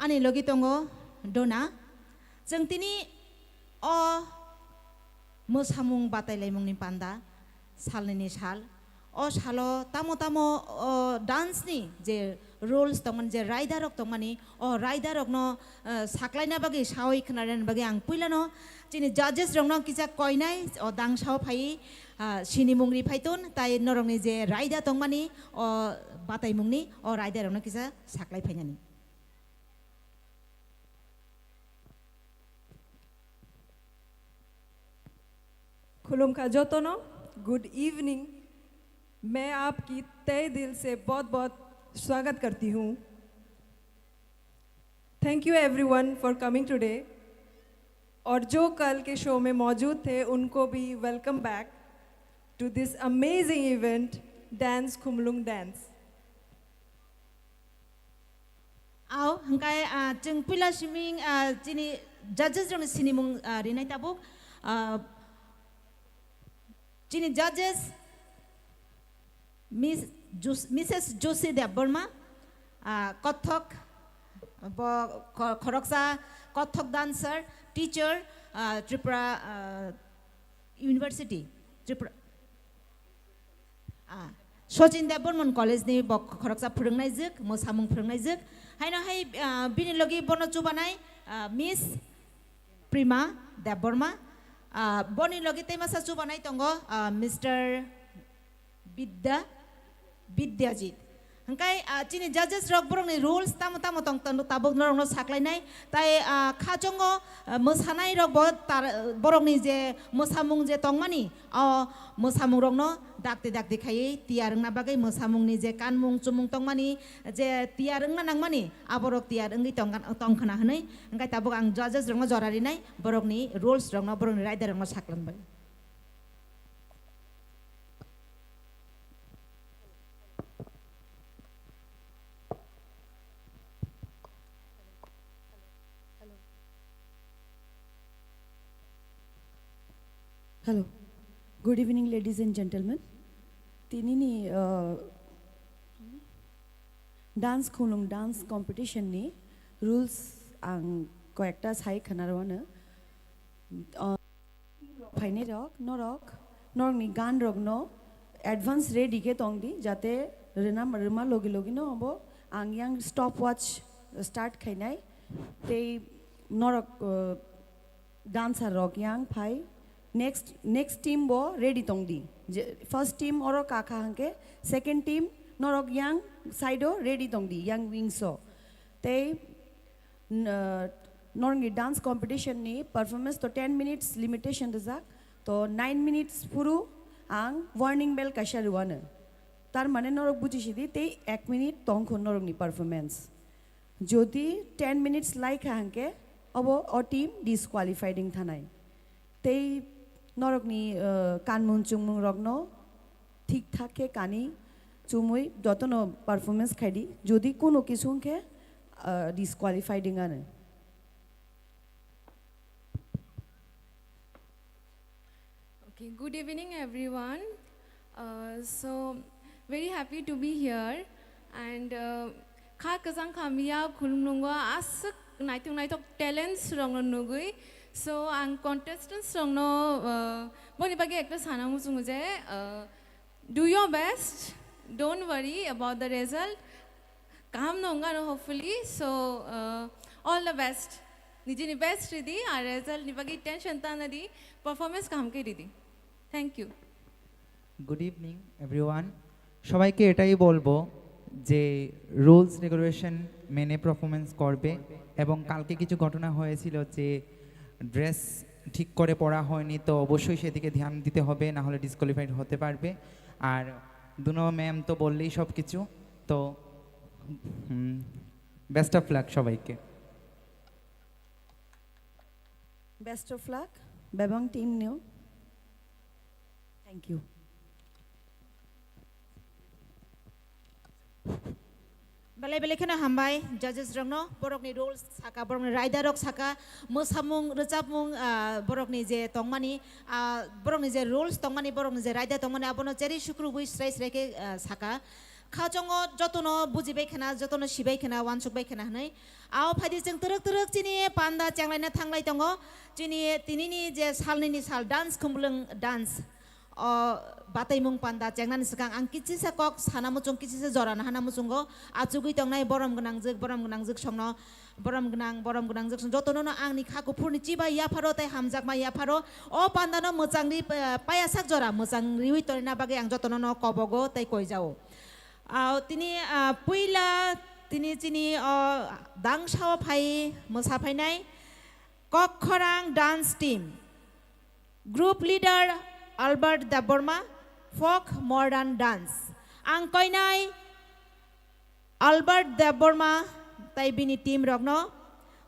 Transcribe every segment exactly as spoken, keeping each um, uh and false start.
Ani logi tongo Dona. Chwng tini o mwsamung batailaimungni panda salnini sal. O salo tamo tamo o dance ni je rules tongmani, je raidarok tongmani, o raidarokno, eh, saklaina bagwi, sawi khwnarina bagwi ang puilano chini judges rokno kisa koinai o dangsao phaiwi, ah, sinimung ri phaitun, tai norokni je raida tongmani o bataimungni o raidarokno kisa saklai phainani. खुलुमखा जतोनो, good evening। मैं आपकी तहे दिल से बहुत बहुत स्वागत करती हूँ। Thank you everyone for coming today। और जो कल के शो में मौजूद थे उनको भी welcome back to this amazing event, Dance Khumlung Dance। Ao, hingkai, ah, chwng puila siming, ah, chini judges rokni sinimung, ah, rinai tabuk. Ah, chini judges, Miss Jus-, Missus Joshi Debbarma, ah, Kathak, bo kho-, khoroksa Kathak dancer, teacher, ah, Tripura, ah, University, Tripura. Ah, Sachin Debbarman College ni bo khoroksa phwrwngnaijwk, mwsamung phwrwngnaijwk. Haino hai, ah, bini logi bono chubanai, ah, Miss Prima Debbarma. Ah, boni logi tei masa chubanai tongo, ah, Mister Bidya, Bidyajit. Hingkai, ah, chini judges rok borokni rules tamo tamo tong tong tabuk norokno saklainai. Tai, ah, khachongo, ah, mwsanai rok bo tar-, borokni je mwsamung je tongmani, o mwsamung rokno dakti dakti khaiwi tiyar wngna bagwi mwsamungni je kanmung chumung tongmani, je tiyar wngna nangmani, aborok tiyar wngwi tong, tongkhwna hwnwi. Hingkai tabuk ang judges rokno jora rinai, borokni rules rokno, borokni raida rokno saklanbai. Hello. Good evening, ladies and gentlemen. Tinini, uh, dance khulung dance competition ni rules ang koyekta sai khwnarwano. Uh, Phainai rok, norok, norokni gan rokno advance ready khe tong di, jate rwna, rwma logi logi no obo ang yang stopwatch start khainai. Tei norok, uh, dancer rok yang phai next, next team bo ready tong di. Je, first team oro kakha hangke second team norok yang side o ready tong di, yang wings o. Tei N-, uh, norokni dance competition ni performance to ten minutes limitation rijak, to nine minutes phuru ang warning bell kaisa rwano. Tar mane norok buji sidi tei ek minute tongkho norokni performance. Jodi ten minutes laikha hangke obo o team disqualified wng thanai. Tei norokni, uh, kanmung chungmung rokno thik thak khe kani chumui jotono performance khaidi, jodi kuno kisu wngkhe, ah, disqualified wngano. Okay, good evening, everyone. Uh, so, very happy to be here. And, uh, kha kwchang khamya khulumnungo aswk naithok naithok talents rokno nugwi. So, ang contestants rokno, uh, boni bagwi ekta sana muchungo je, uh, do your best, don't worry about the result. Kaham no wngano hopefully. So, uh, all the best. Nijini best ridi, ar result ni bagwi tension ta nadi, performance kaham khe ridi. Thank you. Good evening, everyone. সবাইকে এটাই বলবো যে rules regulation মেনে পারফরমেন্স করবে, এবং কালকে কিছু ঘটনা হয়েছিল যে ড্রেস ঠিক করে পরা হয়নি, তো অবশ্যই সেদিকে ধ্যান দিতে হবে, না হলে ডিসকোয়ালিফাইড হতে পারবে। আর দুনো ম্যাম তো বললেই সব কিছু, তো বেস্ট অফ লাক সবাইকে। Best of luck, Bebang team no. Thank you. Belai belai kheno hambai judges rokno, borokni rules saka, borokni raida rok saka, mwsamung, rwchapmung, ah, borokni je tongmani, ah, borokni je rules tongmani, borokni je raida tongmani, abono cherwi sukrubwi srai srai khe, ah, saka. Khachongo jotono bujibai khna, jotono sibai khna, uansukbai khna hwnwi. Ao phaidi chwng twrwk twrwk chini panda chenglaina thanglai tongo. Chini tinini je salnini sal dance, Khumulwng dance. O bataimung panda chengnani swkang ang kichisa kok sana muchung, kichisa jora nahana muchungo. Achugwi tongnai borom gwnangjwk, borom gwnangjwk songno, borom gwnang, borom gwnangjwk song jotono no angni kha kuphurni chiba yapharo tei hamjakma yapharo. O pandano mwchang ri, eh, payasak jora mwchang riwi tonina bagwi ang jotono no kobogo tei koijao. Ah, tini, ah, puila tini chini, o, dangsao phai mwsa phainai Kokkhorang dance team. Group leader Albert Debbarma, folk modern dance. Ang koinai Albert Debbarma tai bini team rokno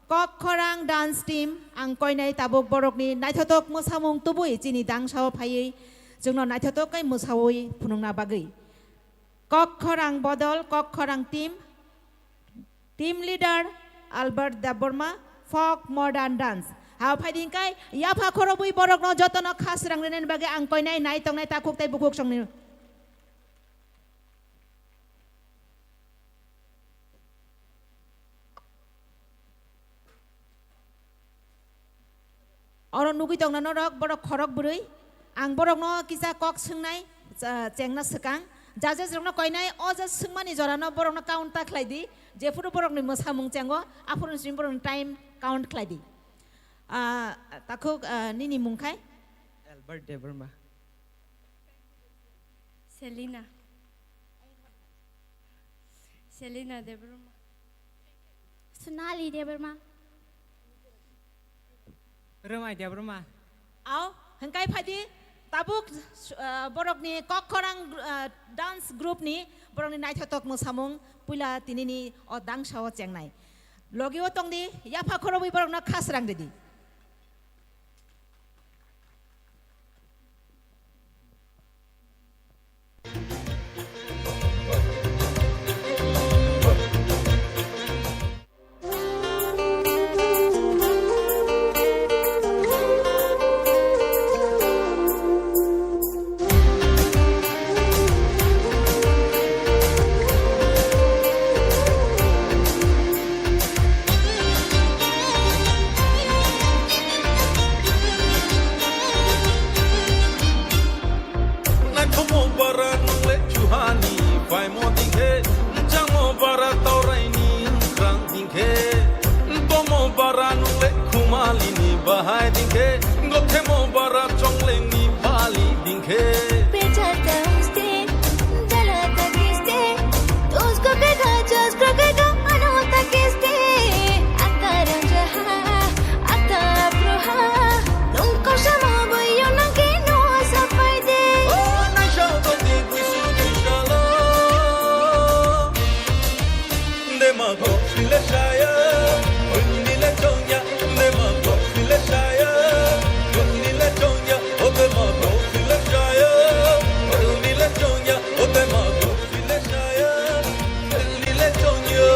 Kokkhorang dance team ang koinai tabuk borokni naithotok mwsamung tubui chini dangsao phaiwi chwngno naithotok khe mwsawi phunukna bagwi. Kokkhorang bodol, Kokkhorang team, team leader Albert Debbarma, folk modern dance. Hao phaidi hwnkhe yapha khorobwi borokno jotono kha srang rinani bagwi ang koinai nai tongnai takhuk tei bukhuk songni. Oro nugwi tongna norok, borok khorok bwrwi. Ang borokno kisa kok swngnai, cha-, chengna swkang. Judges rokno koinai, o je swngmani jorano borokno count ta khlai di. Jephuru borokni mwsamung chengo, aphuru simi borokni time count khlai di. Ah, takhuk, ah, nini mung khai? Albert Debbarma. Selina. Selina Debbarma. Sonali Debbarma. Rwmai Debbarma. Ao, hwnkhe phaidi, tabuk, ah, borokni Kokkhorang, ah, dance group ni borokni naithotok mwsamung puila tinini o dangsao chengnai. Logio tongdi, yapha khorobwi borokno kha srang ridi. Naithomo bara nwngle chuhani paimo dingkhe, jangmo bara tauraini wngkrang dingkhe, bomo bara nwngle khumalini bahai dingkhe, gothemo bara chonglengni bali dingkhe. Pecharta uste, jalata kiste, tusko kega, chasko kega, anota kiste. Akaran jaha, ata apruha, nungko samo boyo nangke no sapai de. Oh, naisao tongdi buisu buisalo. Dema go file shaya, unile chongya. Dema go file shaya, unile chongya. Oh, dema go file shaya, unile chongya. Oh, dema go file shaya, unile chongya.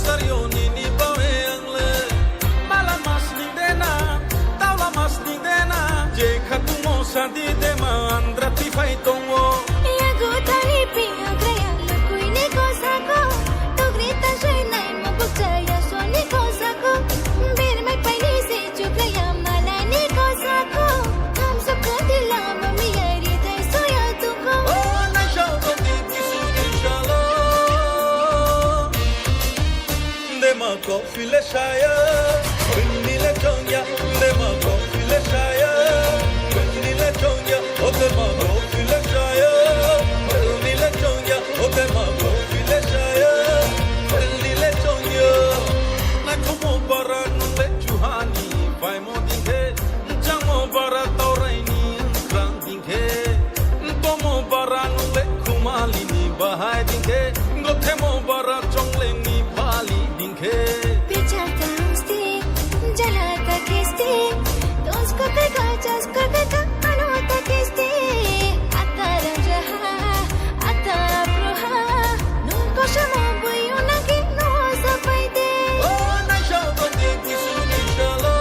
Tario nini bawe angle. Mala masni dena, taula masni dena. Je khatumo sadi dema andra tifai tongo. Yago tani piya graya lukuini kosako. Tugri ta jai nai ma bukchaya soni kosako. Bir mai paini se chukraya malani kosako. Hamsako dilama miyari dai soya tuko. Oh, nai shao to di bisu di shalo. Dema coffee le shaya, bini le chongya. Dema coffee le shaya, bini le chongya. Oh, dema coffee le shaya, bini le chongya. Oh, dema coffee le shaya, bini le chongya. Na kumo bara nung le chuhani, bai mo dinghe, jamo bara taurai ni krang dinghe. Tomo bara nung le khumali ni bahai dinghe, gothemo bara chongle ni pali dinghe. Pichar ta usti, jala ta kisti, tusko te ka, chasko te ka, ano ta kisti. Atara jaha, atara bruha, nung koshamo buyo nagi no sapai de. Oh, nai shao to di bisu di shalo.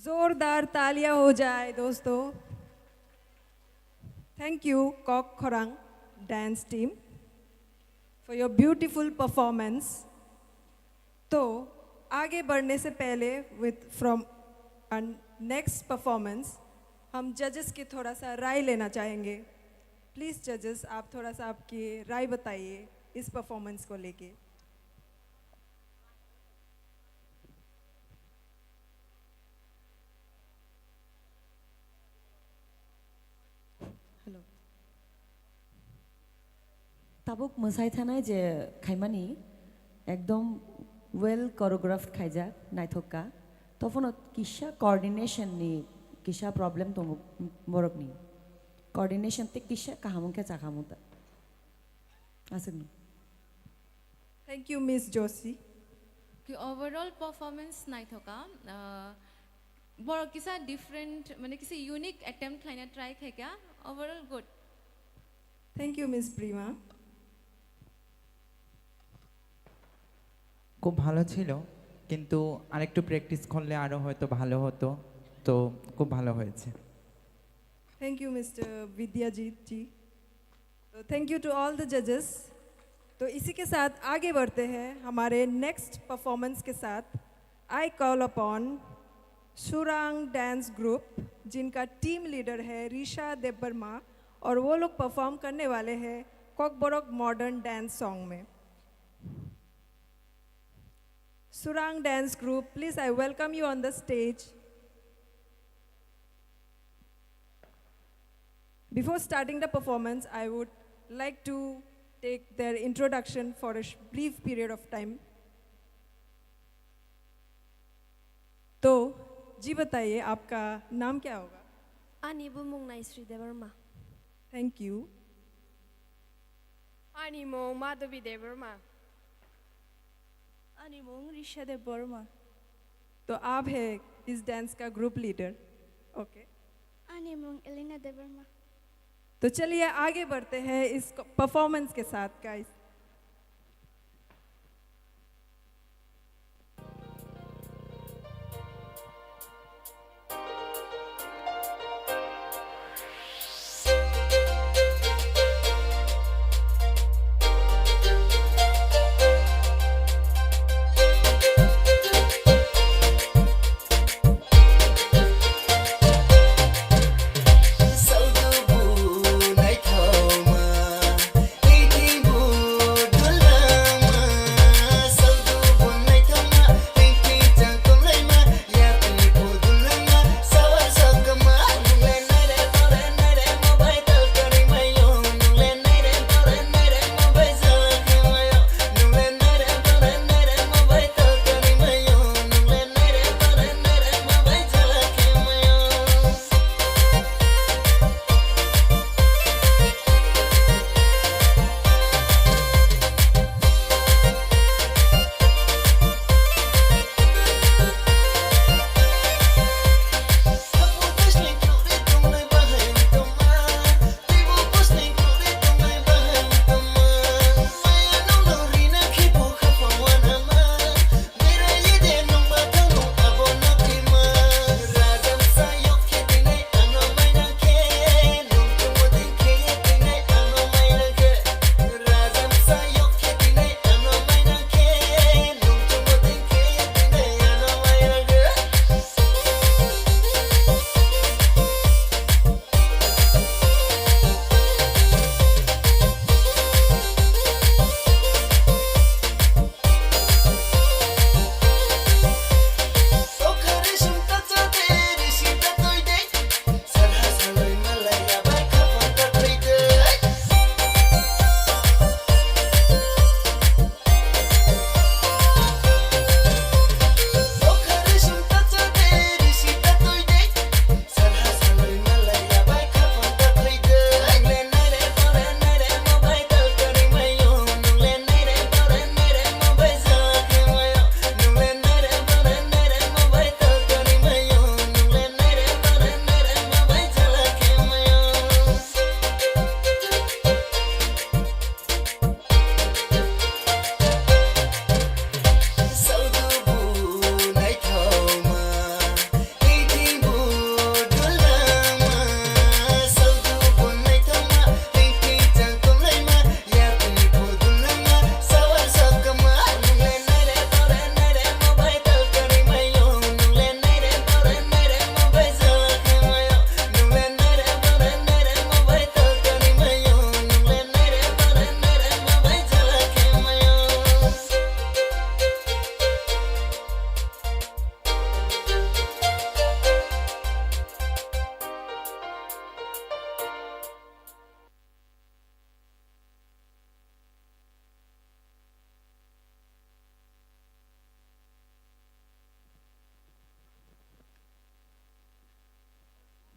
जोरदार तालियां हो जाए दोस्तों। Thank you, Kok Khorang dance team, for your beautiful performance. तो आगे बढ़ने से पहले with from our next performance, हम जजेस की थोड़ा सा राय लेना चाहेंगे। प्लीज जजेस, आप थोड़ा सा आपकी राय बताइए इस परफॉर्मेंस को लेके। Hello. Tabuk mwsai thanai je khaimani ekdom well choreographed khaijak, naithok kha. Tophono kisa coordination ni kisa problem tongo borokni. Coordination tei kisa kaham wngkhe chakhamu ta. Aswkno. Thank you, Miss Joshi. Ki overall performance naithoka, uh, borok kisa different, mane kisa unique attempt khlaina try khaika, overall good. Thank you, Miss Prima. খুব ভালো ছিল, কিন্তু আরেকটু প্র্যাকটিস করলে আরও হয়তো ভালো হতো। তো খুব ভালো হয়েছে। Thank you, Mister Vidyajit ji. तो thank you to all the judges. तो इसी के साथ आगे बढ़ते हैं हमारे नेक्स्ट परफॉर्मेंस के साथ। I call upon Surang Dance Group, जिनका टीम लीडर है ऋषा देबबर्मा, और वो लोग परफॉर्म करने वाले हैं कॉकबोरोक मॉडर्न डांस सॉन्ग में। Surang Dance Group, please, I welcome you on the stage. Before starting the performance, I would like to take their introduction for a sh-, brief period of time. तो जी बताइए, आपका नाम क्या होगा? Ani bumung Naisri Debbarma. Thank you. Ani mung Madhavi Debbarma. Ani mung Risha Debbarma. तो आप है इस डांस का group leader. Okay. Ani mung Elena Debbarma. तो चलिए आगे बढ़ते हैं इस परफॉर्मेंस के साथ, guys.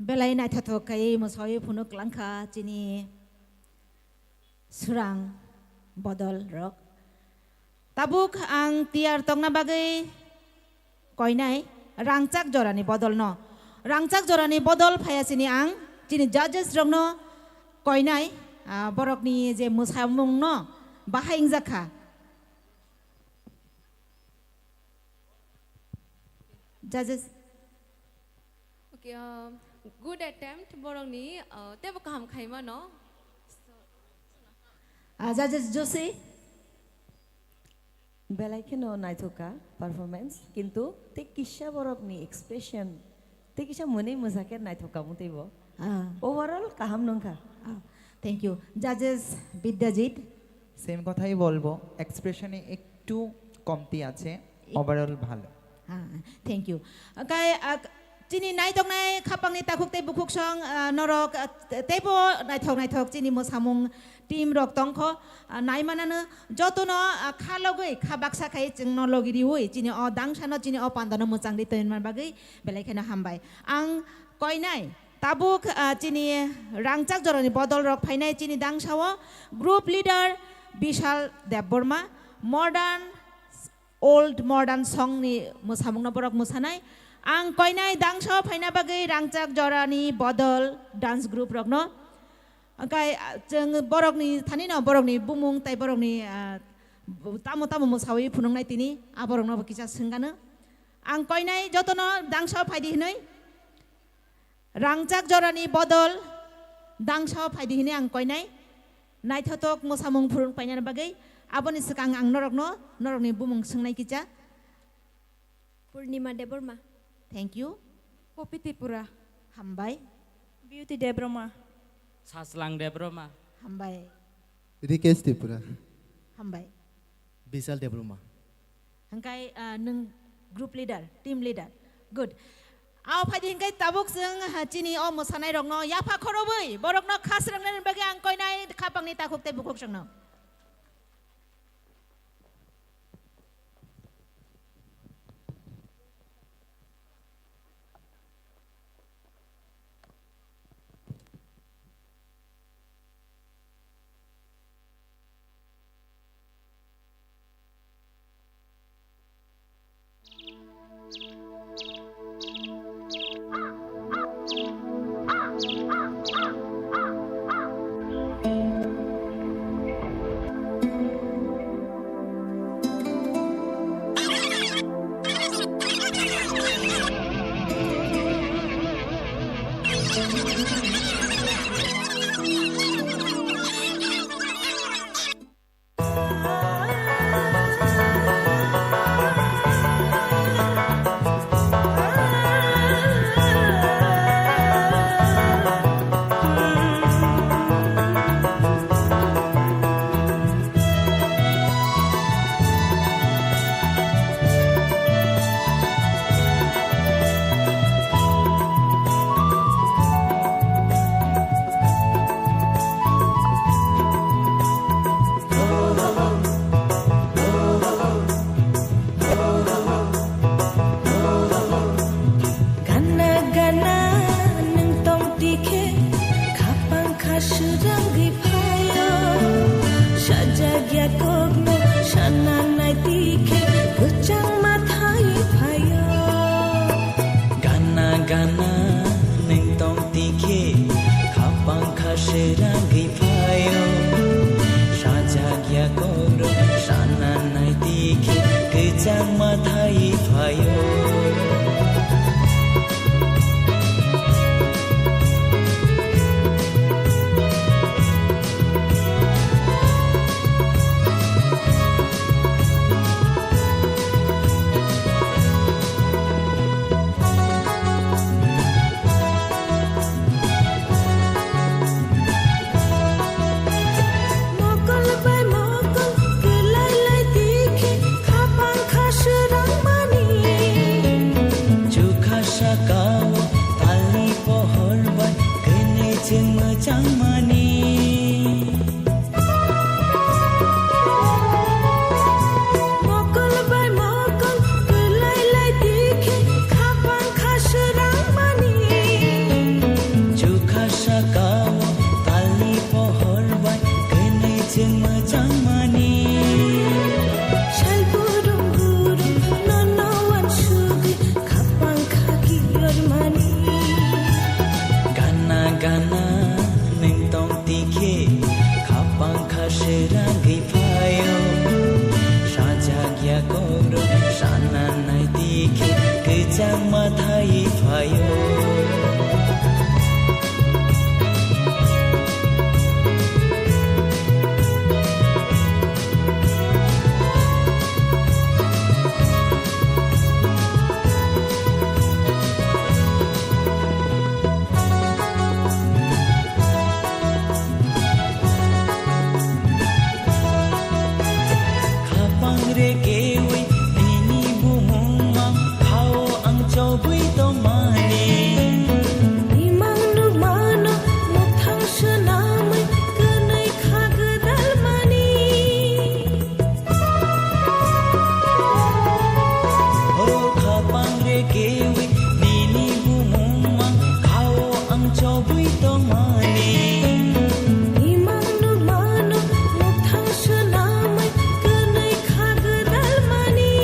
Belai naithothok khe mwsawi phunuk langkha chini surang bodol rok. Tabuk ang tiyar tongna bagwi koinai rangchak jorani bodol no. Rangchak jorani bodol phaya chini ang chini judges rokno koinai, ah, borokni je mwsamung no bahai wngjak kha. Judges. Okay, uh, good attempt, borokni, uh, tebo kaham khaimano. Ah, judges Josie. Belai kheno naithokha performance, kintu tei kisa borokni expression, tei kisa mwnwi mwsakhe naithokha mutwibo. Ah. Overall kaham nungkha. Ah, thank you. Judges Bidyajit. Same কথাই বলবো, এক্সপ্রেশনে একটু কমতি আছে, ওভারঅল ভালো। হ্যাঁ, thank you. Okai, ah, chini naitoknai khapangni takhuk tei bukhuk song, ah, norok, ah, teibo naithok naithok chini mwsamung team rok tongkho, ah, naimanano jotono, ah, kha logwi kha baksa khai chwngno logi riwi chini o dangsano chini o pandano mwchangdi tongna bagwi belai kheno hambai. Ang koinai tabuk, ah, chini rangchak jorani bodol rok phainai chini dangsao group leader Bishal Debbarma, modern old modern song ni mwsamungno borok mwsanai. Ang koinai dangsao phaina bagwi rangchak jorani bodol dance group rokno. Okai, ah, chwng borokni thani no borokni bumung tei borokni, ah, tamo tamo mwsawi phunuknai tini, a borokno bo kisa swngano. Ang koinai jotono dangsao phaidi hinwi. Rangchak jorani bodol dangsao phaidi hinwi ang koinai. Naithothok mwsamung phurung painani bagwi aboni swkang ang norokno, norokni bumung swngnai kicha. Purnima Debbarma. Thank you. Poppy Tripura. Hambai. Beauty Debbarma. Saslang Debbarma. Hambai. Rikesh Tripura. Hambai. Bishal Debbarma. Hingkai, ah, nwng group leader, team leader. Good. Ao phaidi hingkai tabuk chwng, ha, chini o mwsanairokno yapha khorobwi borokno khasrangnani bagwi ang koinai khapangni takhuk tei bukhuk songno. Rangwi phaio, sajak ya kokrok, sana nai tikhe, kwchangma thai phaio. Khapang re kewi nini bumung mang khao ang chobwi tongmani. Imang nukmano muthang swnamwi kwnwi kha gwdalmani. O khapang re kewi nini bumung mang khao ang chobwi tongmani. Imang nukmano muthang swnamwi kwnwi kha gwdalmani.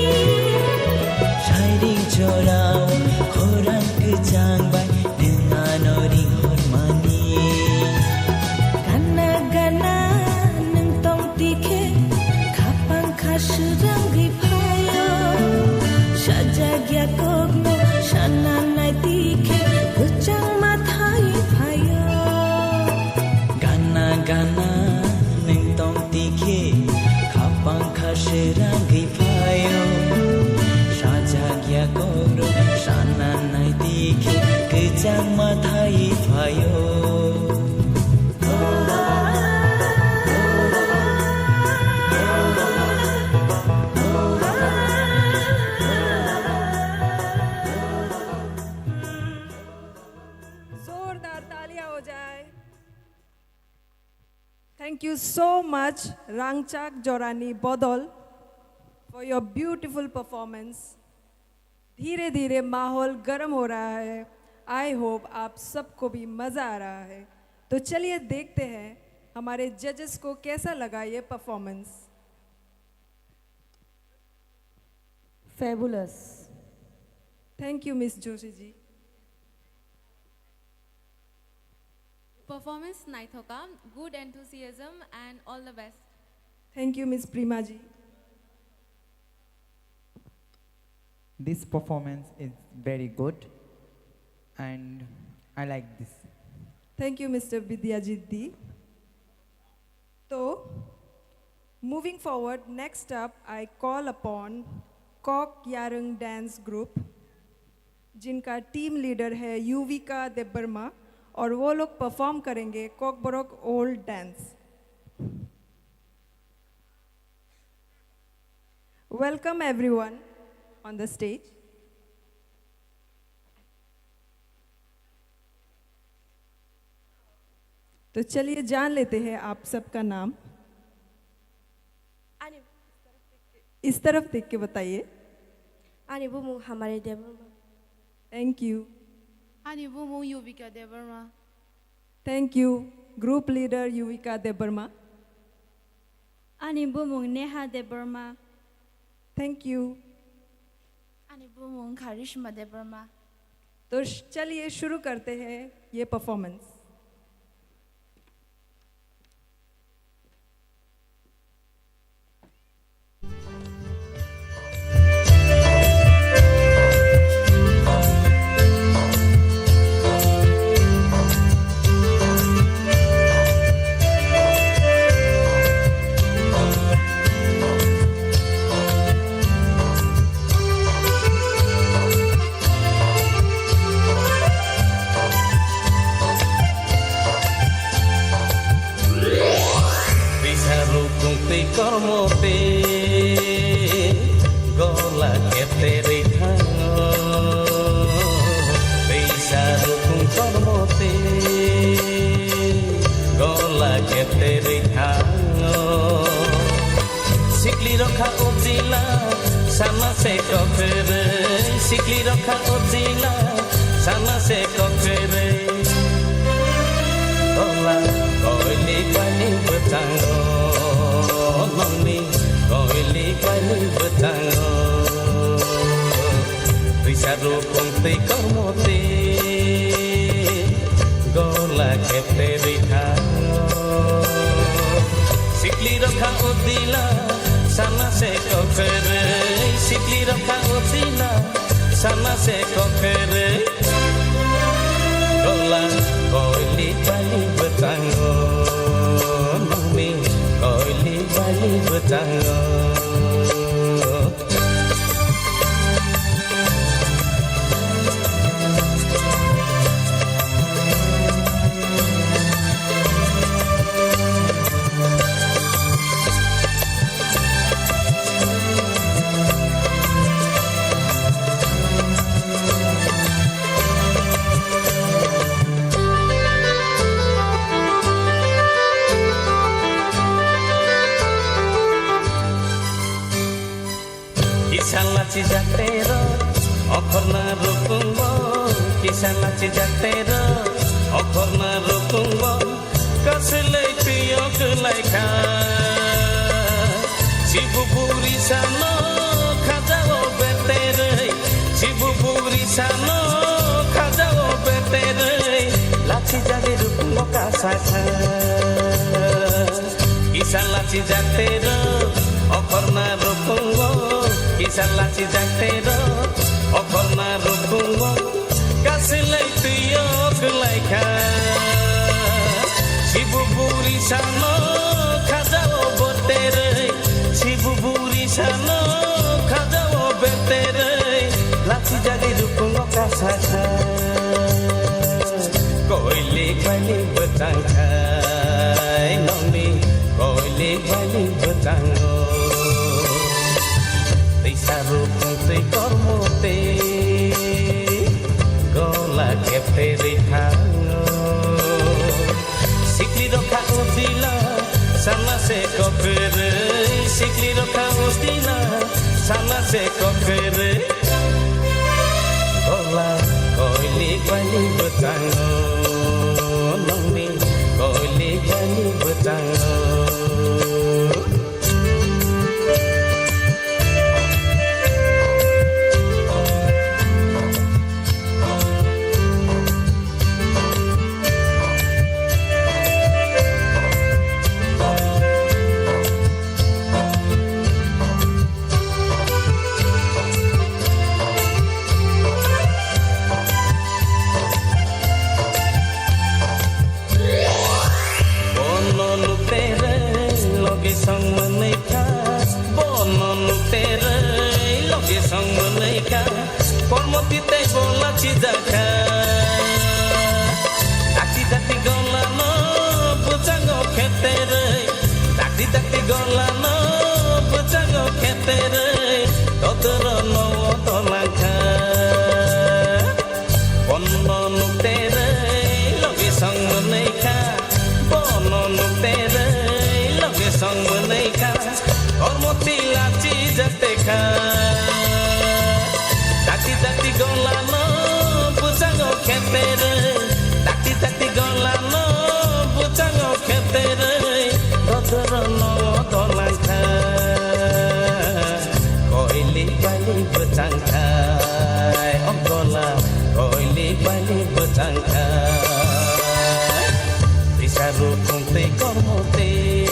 Sairing chorao khorang kwchang bai nwng ano ring hormani. Gana gana nwng tong tikhe khapang kha srangwi phaio. Sajak ya kokno sana nai tikhe kwchangma thai phaio. Gana gana nwng tong tikhe khapang kha srangwi phaio. Sajak ya kokrok sana nai tikhe kwchangma thai phaio. जोरदार तालियां हो जाए। Thank you so much, Rangchak Jorani Bodol, for your beautiful performance. धीरे धीरे माहौल गर्म हो रहा है। I hope आप सबको भी मज़ा आ रहा है। तो चलिए देखते हैं हमारे जजेस को कैसा लगा ये performance. Fabulous. Thank you, Miss Joshi ji. Performance naithoka, good enthusiasm and all the best. Thank you, Miss Prima ji. This performance is very good and I like this. Thank you, Mister Vidyajit D. So, moving forward, next up, I call upon Kok Yarung Dance Group, जिनका team leader है युविका देबबर्मा, और वो लोग परफॉर्म करेंगे Kokborok old dance. Welcome everyone on the stage. तो चलिए जान लेते हैं आप सबका नाम। Ani, इस तरफ देख के बताइए। Ani bumung Hamari Debbarma. Thank you. Ani bumung Yuvika Debbarma. Thank you. Group leader Yuvika Debbarma. Ani bumung Neha Debbarma. Thank you. Ani bumung Karishma Debbarma. तो श-, चलिए शुरू करते हैं ये performance. Bisa rukung twi kormo twi gola kepterwi thango. Bisa rukung kormo twi gola kepterwi thango. Sikli rokha o jila, sana se kokre, sikli rokha o jila, sana se kokre. Tola koili kaini bwchango, nongni koili kaini bwchango. Twisa rukung twi kormo twi gola kepterwi thango. Sikli Tila, sana se kokerei, sikli rok kha o tila, sana se kokerei. Gola, koili bali bwchango, nongni koili bali bwchango. Kisa lachi jaktero, okhorna rukungo. Kisa lachi jaktero, okhorna rukungo. Kasilai tuyo kwlai kha. Sibu buri sano khajao beterei. Sibu buri sano khajao beterei. Lachi jagi rukungo kasa kha. Kisa lachi jaktero, okhorna rukungo. Kisa lachi jaktero, okhorna rukungo. Kasilai tuyo kwlai kha. Sibu buri sano khajao boterei. Sibu buri sano khajao beterei. Lachi jagi rukungo kasa kha. Koilik bailik bwchang khai nongni, koilik bailik bwchango. Tisa rukung twi kormo tei gola kepte rikhango. Sikli rokha utila sana se kokerei, sikli rokha utila sana se kokerei. Gola koilik bailik bwchango, nongni koilik bailik bwchango. Bono nukterei logi song mwnwi kha, bono nukterei logi song mwnwi kha, kormo twi tei bola chijak kha. Dakti dakti gola no bwchango kheterei, dakti dakti gola no bwchango kheterei, dodoro no o dolang kha. Bono nukterei logi song mwnwi kha, bono nukterei logi song mwnwi kha, kormo twi lachi jak te kha. Dakti dakti gola no bwchango kheterei, dakti dakti gola no bwchango kheterei, dodoro no o dolang kha. Koilik bailik bwchang khai, o gola koilik bailik bwchang khai. Tisa rukung tei kormo tei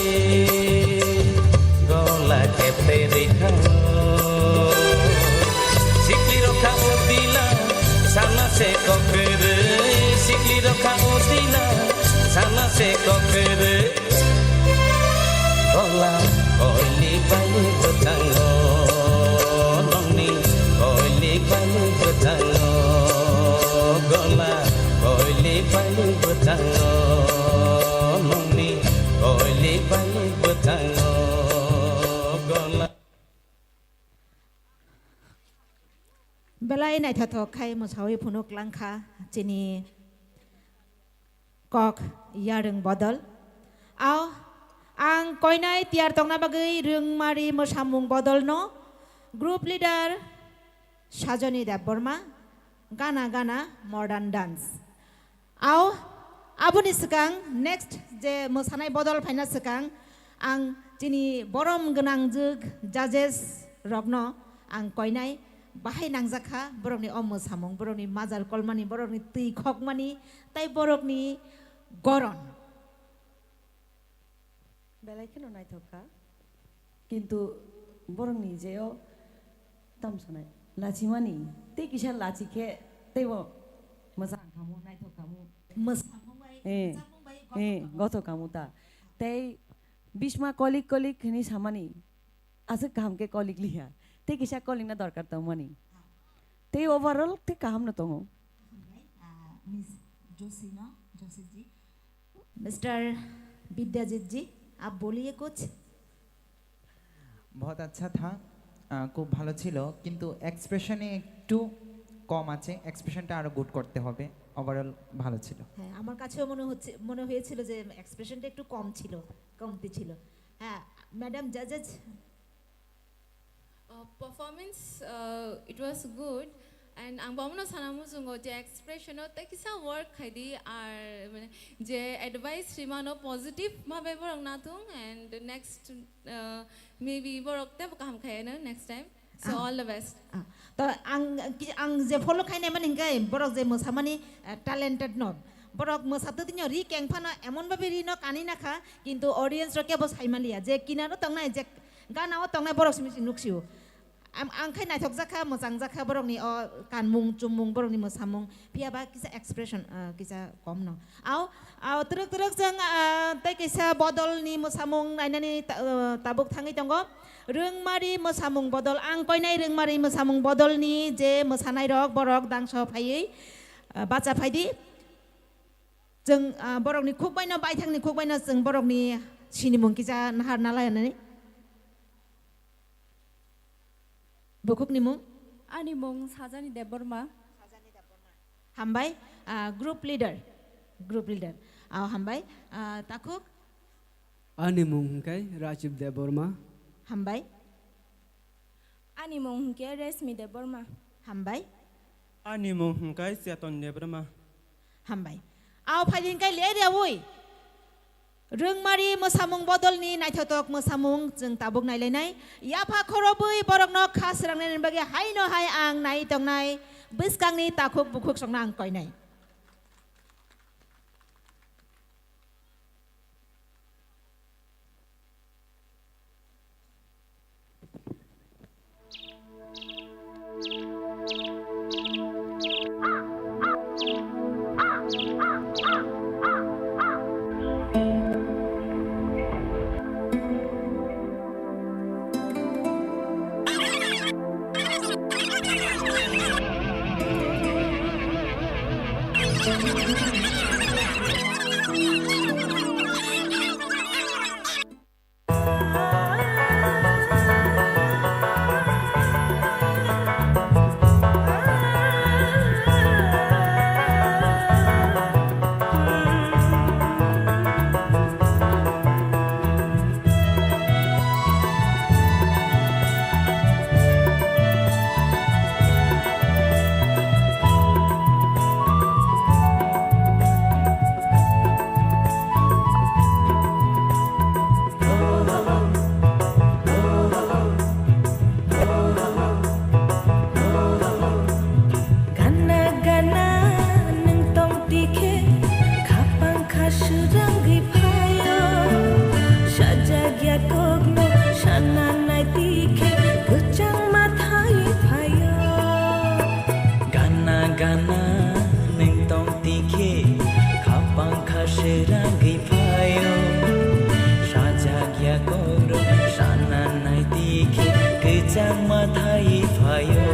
gola kepte rikhango. Sikli rokha utila sana se kokerei, sikli rokha utila sana se kokerei. Gola koilik bailik bwchango, nongni koilik bailik bwchango. Gola koilik bailik bwchango, nongni koilik bailik bwchango. Gola. Belai naithothok khai mwsawi phunuk langkha chini kok yarwng bodol. Ao, ang koinai tiyar tongna bagwi rwngmari mwsamung bodolno group leader Sajoni Debbarma, gana gana modern dance. Ao, aboni swkang next je mwsanai bodol phaina swkang ang chini borom gwnangjwk judges rokno ang koinai bahai nangjakha borokni o mwsamung, borokni majal kolmani, borokni twi khokmani tei borokni goron. Belai kheno naithok kha. Kintu borokni je o tam sanai lachimani, tei kisa lachi khe teibo mwchang khamu, naithok khamu. Mwsamung bai, eh, mwsamung bai eh, gothok khamu. Gothok khamu ta. Tei bisma kolik kolik hwnwi samani, aswk kaham khe kolik liya. Tei kisa kolikna dorkar tongmani. Tei overall tei kaham no tongo. Hambai, ah, Miss Josina, Joseph ji. Mister Bidyajit ji, aap boliye kuch. बहुत अच्छा था, আহ, খুব ভালো ছিল, কিন্তু এক্সপ্রেশনে একটু কম আছে, এক্সপ্রেশনটা আরো গুড করতে হবে। ওভারঅল ভালো ছিল। হ্যাঁ, আমার কাছেও মনে হচ্ছে, মনে হয়েছিল যে এক্সপ্রেশনটা একটু কম ছিল, কমতি ছিল। হ্যাঁ, ম্যাডাম জাজেস। Uh, performance, uh, it was good, and ang bomono sana muchungo je expression o tei kisa work khaidi, ar mane je advice rimano positive bhabe borok nathung, and next, uh, maybe borok tebo kaham khaiyano next time. So, ah, all the best. Ah, to ang, ki-, ang je follow khainai mani hingkai borok je mwsamani, ah, talented no. Borok mwsatwi tini ri keng phano emon bhabe ri no kani nakha, kintu audience rok kebo saimaliya je kinaro tongnai je gana o tongnai borok simi si nuksio. Am-, ang khai naithok jakha, mwchang jakha borokni o kanmung, chumung, borokni mwsamung, phiya ba kisa expression, ah, kisa kom no. Ao, ao twrwk twrwk jwng, ah, tei kisa bodolni mwsamung nainani ta-, ah, tabuk thangwi tongo. Rwngmari mwsamung bodol, ang koinai rwngmari mwsamung bodolni je mwsanairok, borok dangso phaiwi, ah, bacha phaidi. Chwng, ah, borokni khukbaino, baithangni khukbaino chwng borokni sinimung kisa nahar nalai nani. Bukhukni mung? Ani mung Sajani Debbarma. Hambai, ah, group leader. Group leader. Ah, hambai, ah, takhuk? Ani mung hwnkhe Rajib Debbarma. Hambai. Ani mung hwnkhe Resmi Debbarma. Hambai. Ani mung hwnkhe Cheton Debbarma. Hambai. Ao phaidi hwnkhe le area wi. Rwngmari mwsamung bodolni naithotok mwsamung chwng tabuk nailainai. Yapha khorobwi borokno kha srangnaini bagwi haino hai ang nai tongnai. Bwskangni takhuk bukhuk songno ang koinai. Gana gana nwng tong tikhe, khapang kha swrangwi phaio. Sajagya kokno sana nai tikhe, kwchang mathai phaio. Gana gana nwng tong tikhe, khapang kha swrangwi phaio. Sajagya kokno sana nai tikhe, kwchang mathai phaio.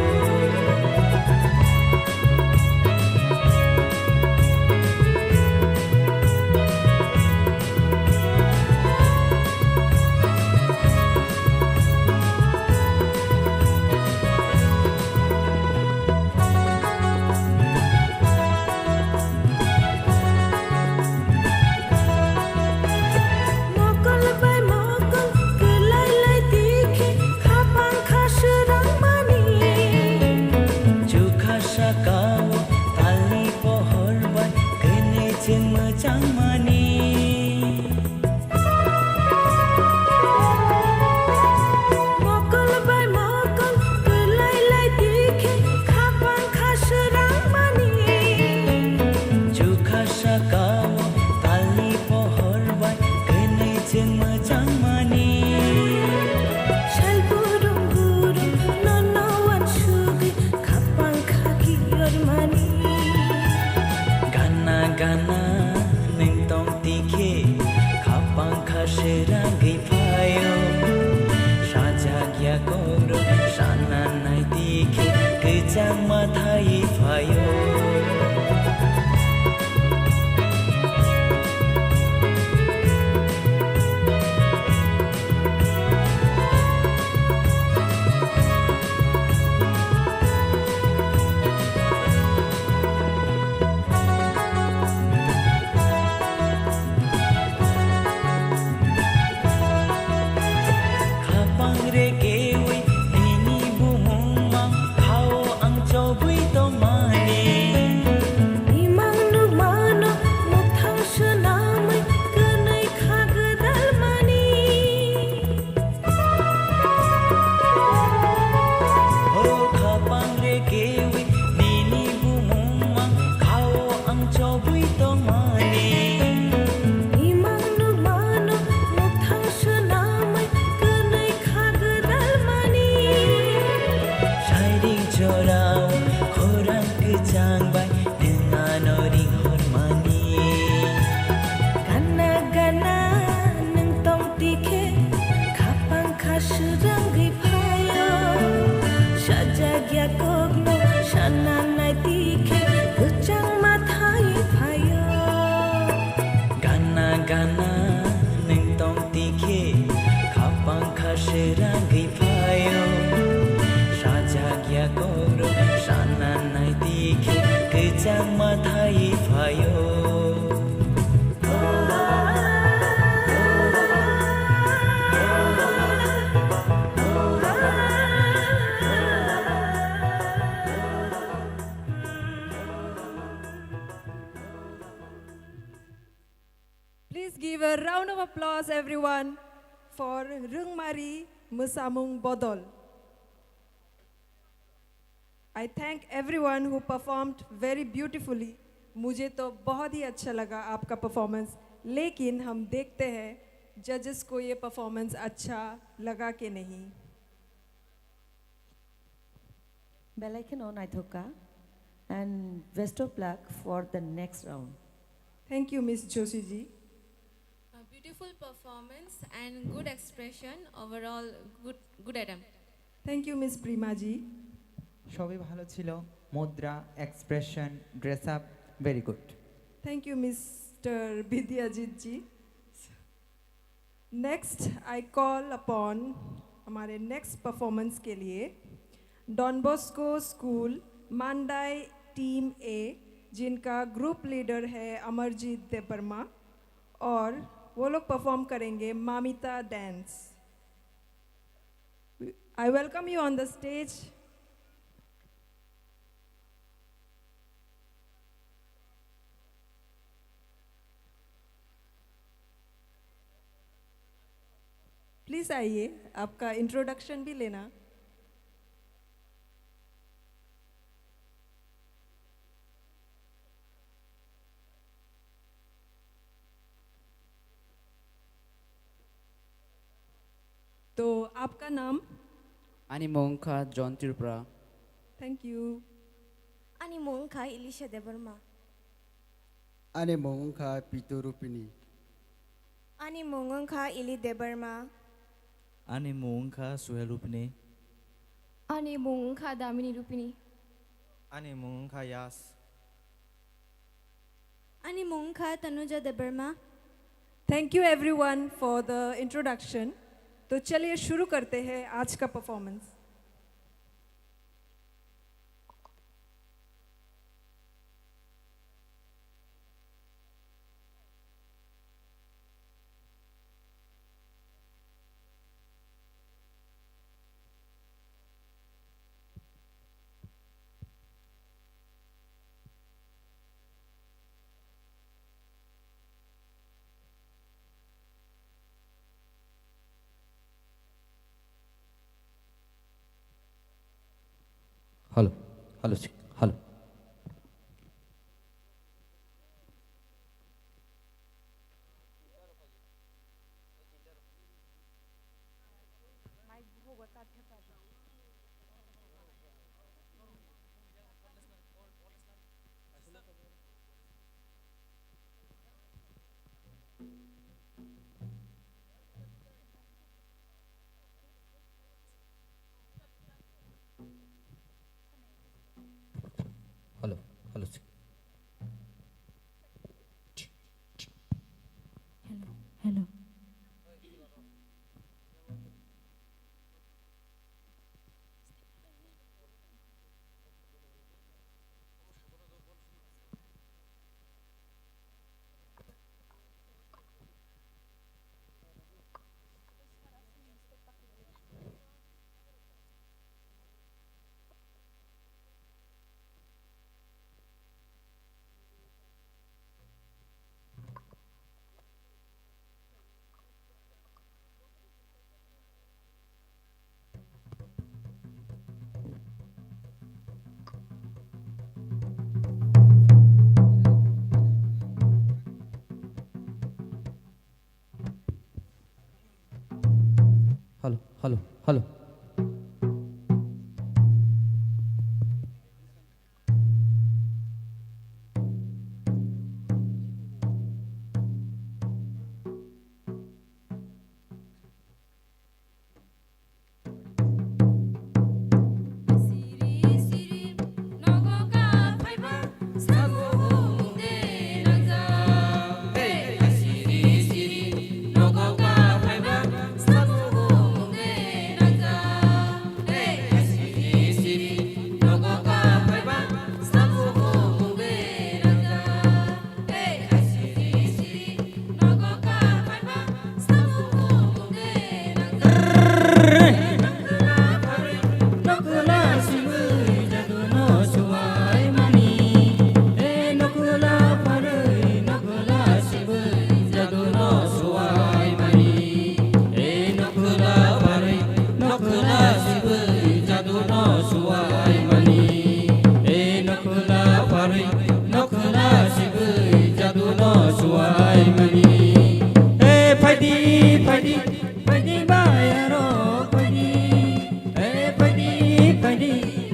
Mokol bai mokol kwlai lai tikhe, khapang kha swrang Phaio, sajak ya koro, sana nai tikhe, kwchangma thai phaio. Khapang re kewi bini bumung mang khao ang chobwi tongmani. Imang nukmano mukthang swnamwi kwnwi kha gwdalmani. O khapang re kewi nini bumung mang khao ang chobwi tongmani. Imang nukmano mukthang swnamwi kwnwi kha gwdalmani. Sairing chorao khorang kwchang bai nwng ano ringhormani. Gana gana nwng tong tikhe khapang kha swrangwi phaio. Sajak ya kokno sana nai tikhe kwchangma thai phaio. Gana gana nwng tong tikhe khapang kha swrangwi phaio. Sajak ya koro sana nai tikhe kwchangma thai phaio. Please give a round of applause, everyone, for Rwngmari Mwsamung Bodol. I thank everyone who performed very beautifully. मुझे तो बहुत ही अच्छा लगा आपका परफॉर्मेंस, लेकिन हम देखते हैं जजेस को ये परफॉर्मेंस अच्छा लगा कि नहीं। Belai kheno naithok kha, and best of luck for the next round. Thank you, Miss Joshi ji. A beautiful performance and good expression. Overall, good, good attempt. Thank you, Miss Prima ji. সবই ভালো ছিল, মুদ্রা, expression, dress up, very good. Thank you, Mister Bidyajit ji. Next, I call upon हमारे next performance के लिए don Bosco school मांडाई टीम ए, जिनका group leader है अमरजीत देबबर्मा, और वो लोग परफॉर्म करेंगे Mamita dance. I welcome you on the stage. Please आइए, आपका इंट्रोडक्शन भी लेना। तो आपका नाम? Ani mung wngkha John Tripura. Thank you. Ani mung wngkha Elisha Debbarma. Ani mung wngkha Pitu Rupini. Ani mung wngkha Ili Debbarma. Ani mung wngkha Suhel Rupini. Ani mung wngkha Damini Rupini. Ani mung wngkha Yas. Ani mung wngkha Tanuja Debbarma. Thank you everyone for the introduction. तो चलिए शुरू करते हैं आज का performance. Hello, hello, hello. Hello, hello, hello. Nokhla sibwi jadu no suwai mani. E nokhla pharwi, nokhla sibwi jadu no suwai mani. E phaidi, phaidi, phaidi bayaro phaidi. E phaidi, phaidi,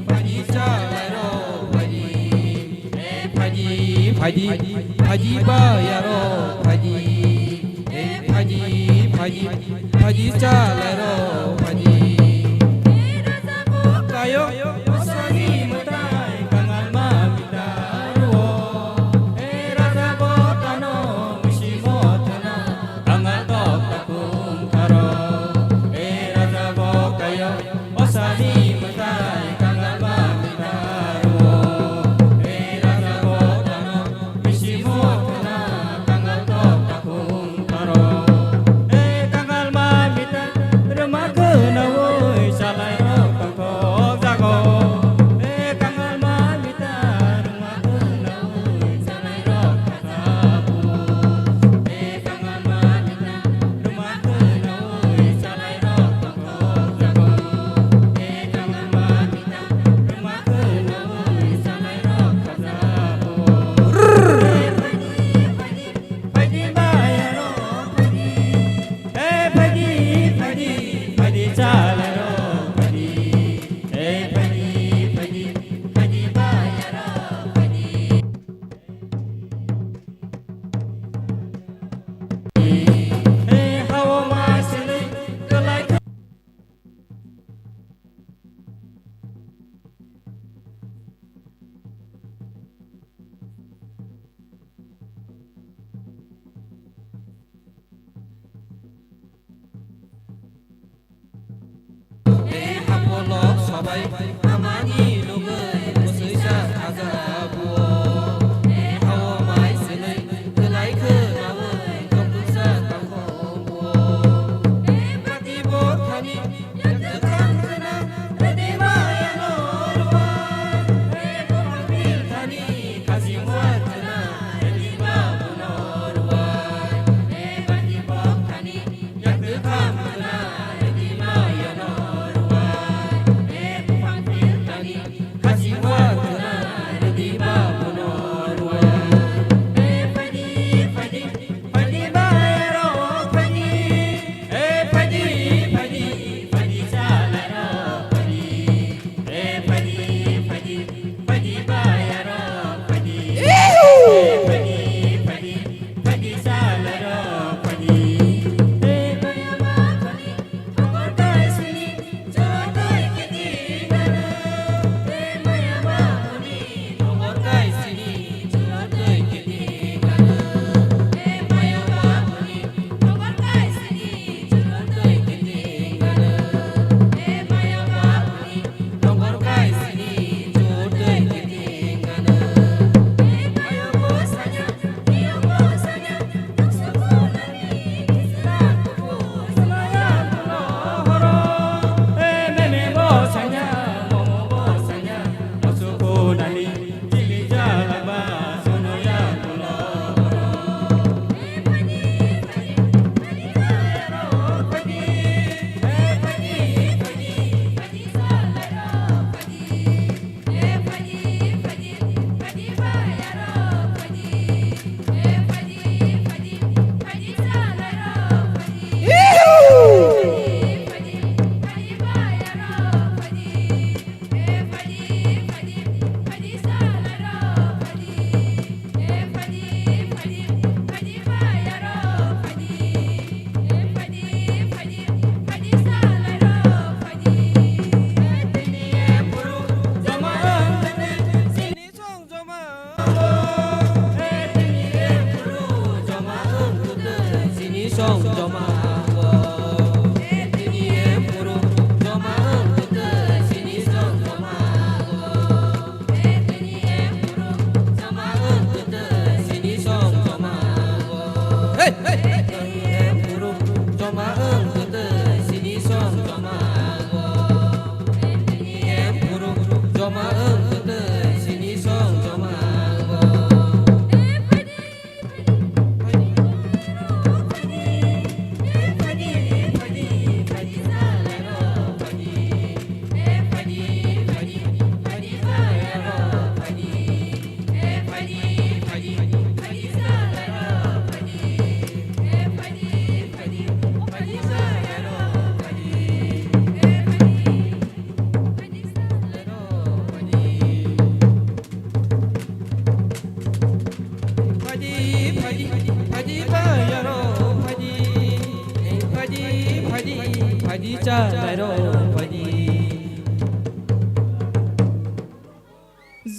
phaidi chalairo phaidi. E phaidi, phaidi, phaidi bayaro phaidi. E phaidi, phaidi, phaidi chalairo phaidi. Kayo, osani mwtai, kangalma mitaro. E raja botano, misi botano, kangal tok takung tharo. E raja bokayo, osani mwtai, kangalma mitaro. E raja botano, Bisi mokhna kangal tok takung taro. E kangal ma mita rwma khwnaui salai rok tongthok jago. E kangal ma mita rwma khwnaui salai rok khajabu. E kangal ma mita rwma khwnaui salai rok tongthok jago. E kangal ma mita Hapolok sabai amani lugui bwswisa khajabuo. Hao mai swnwi kwlai khwnaui tongthoksa tongkhobuo. Bati bokhani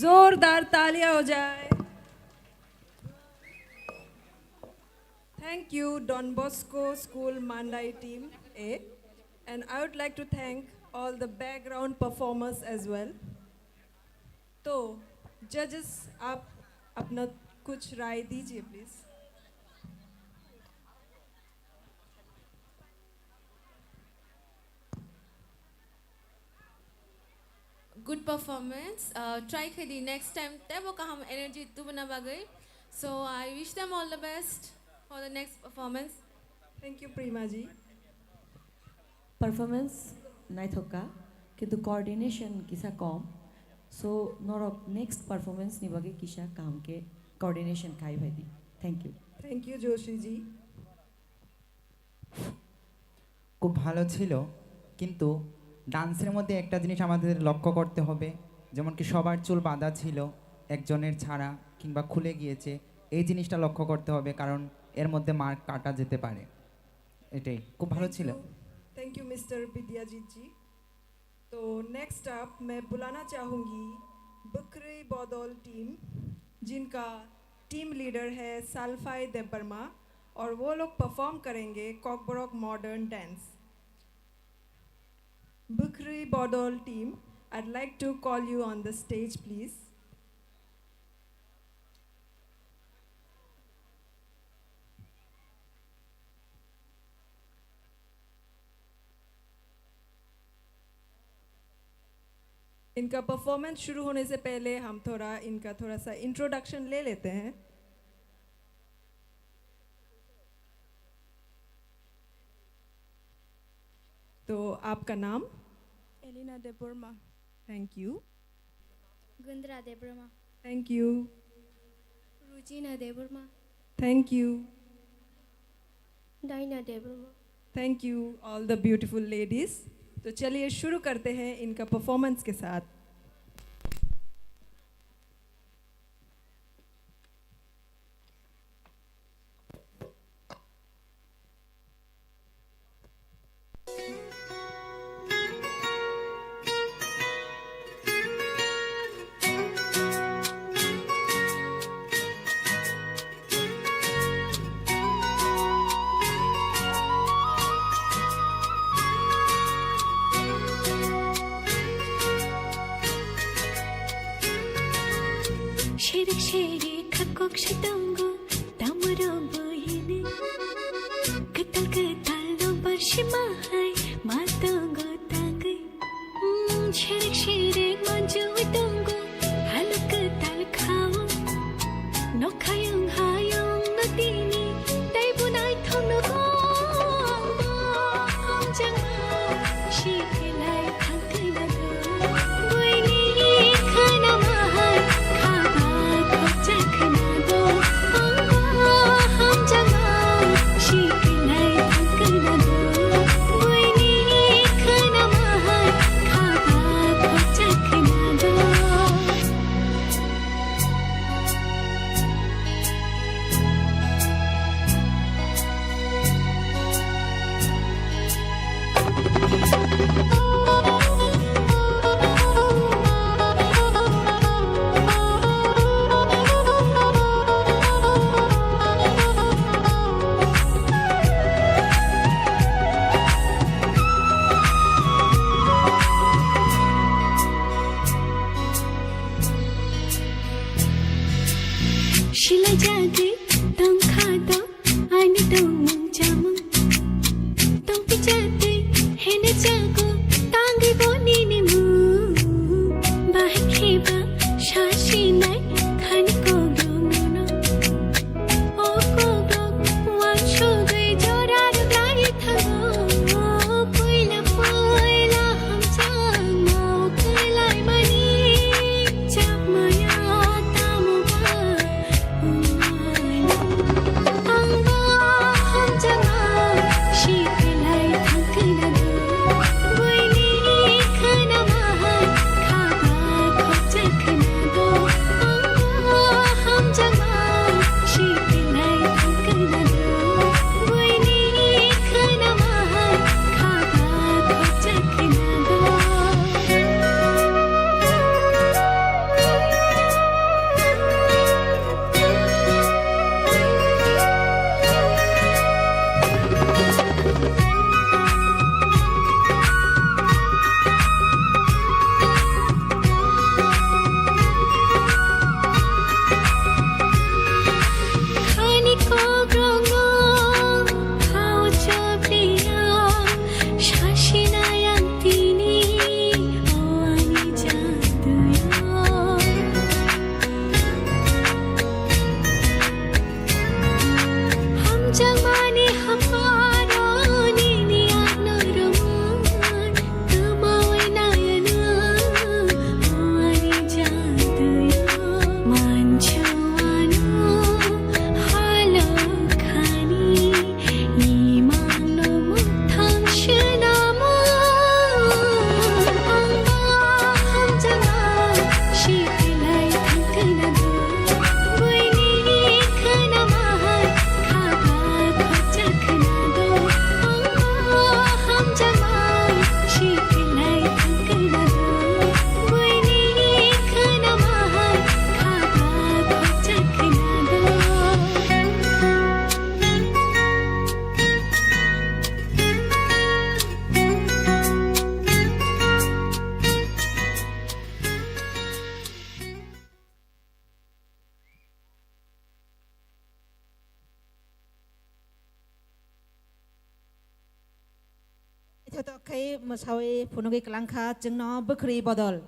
जोरदार तालियां हो जाए। Thank you, Don Bosco School Mandai team A, and I would like to thank all the background performers as well. तो जजेस, आप अपना कुछ राय दीजिए please. Good performance. Uh, try khe di next time tebo kaham energy tubuna bagwi. So I wish them all the best for the next performance. Thank you, Prima ji. Performance naithok kha, kintu coordination kisa kom. So norok next performance ni bagwi kisa kaham khe coordination khai phai di. Thank you. Thank you, Joshi ji. খুব ভালো ছিল, কিন্তু ডান্সের মধ্যে একটা জিনিস আমাদের লক্ষ্য করতে হবে, যেমন কি সবার চুল বাঁধা ছিল, একজনের ছাড়া কিংবা খুলে গিয়েছে, এই জিনিসটা লক্ষ্য করতে হবে, কারণ এর মধ্যে মার্ক কাটা যেতে পারে। এটাই, খুব ভালো ছিল। Thank you, Mister Bidyajit ji. तो नेक्स्ट अप मैं बुलाना चाहूँगी बुखरी बदल टीम, जिनका टीम लीडर है सालफाई देबबर्मा, और वो लोग परफॉर्म करेंगे कॉकबरॉक modern dance. Bukhri Bodol team, I'd like to call you on the stage, please. इनका परफॉर्मेंस शुरू होने से पहले हम थोड़ा इनका थोड़ा सा इंट्रोडक्शन ले लेते हैं। तो आपका नाम? एलिना देबबर्मा। Thank you. गुंद्रा देबबर्मा। Thank you. रुचिना देबबर्मा। Thank you. डाइना Debbarma. Thank you, all the beautiful ladies. तो चलिए शुरू करते हैं इनका परफॉर्मेंस के साथ। Sherik sherik hakok shetongo, tamoro boyini. Ketal ketal no barshima hai, matongo tangwi. Mm, sherik sherik manjui tongo, halok ketal khao. Nokhayung hayung no tini, tei bunai thong no go. Hamjang ma, shikelai thang kena go. Buini khana mahai, khaba khokcha kena go. Hamjang ma, shikelai thang kena go. Buini khana mahai, khaba khokcha kena go. Silai jagwi tongkha do ani tongmung chamung. Tongpi jagwi hene jago tangwi bo nini mung. Bahai kheba sasinai khani kogo mono. O kogo wansugwi jora rwlai thango. Puila puila hamjakmao kwlaimani chapmaya tamo ba? Kotok khai mwsawi phunugwi kwlangkha chwngno bwkhwrwi bodol.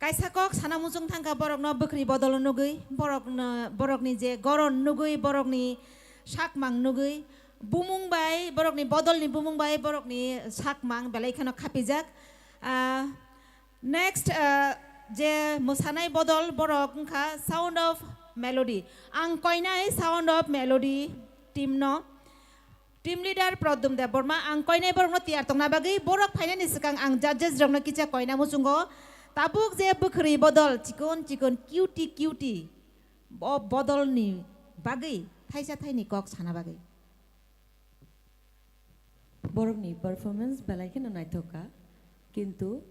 Kaisa kok sana muchung thangkha borokno bwkhwrwi bodol nugwi, borokno, borokni je goron nugwi, borokni sakmang nugwi, bumung bai, borokni bodolni bumung bai borokni sakmang belai kheno khapijak. Ah, next, ah, je mwsanai bodol borok wngkha Sound of Melody. Ang koinai Sound of Melody team no. Team leader Pradyum Debbarma, ang koinai borokno tiyar tongna bagwi, borok phainani swkang ang judges rokno kisa koina muchungo. Tabuk je bwkhwrwi bodol chikon chikon cutie cutie, bo bodolni bagwi thaisa thaini kok sana bagwi. Borokni performance belai kheno naithok kha, kintu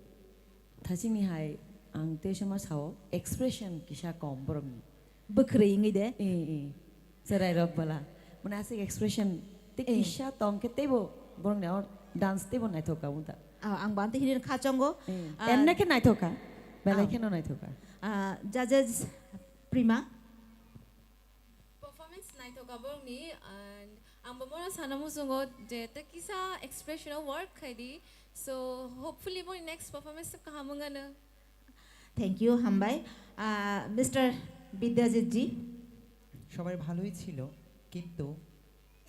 thachini hai ang tei sama sao expression kisa kom borokni. Bwkhwrwi wngwi de? Eh, eh. Cherai rok bala. Mane aswk expression tei Eh. kisa tong khe teibo borokni o dance teibo naithok kha wngta. Ah, ang bante hini kha chongo. Eh. Ah, Emne khe naithok kha. Belai Ah. kheno naithok kha. Ah, judges Prima. Performance naithok kha borokni, and ang bo bono sana muchungo je tei kisa expression o work khai di. So, hopefully boni next performance kaham wngano. Thank you, hambai. Ah, Mister Bidyajit ji. সবাই ভালোই ছিল, কিন্তু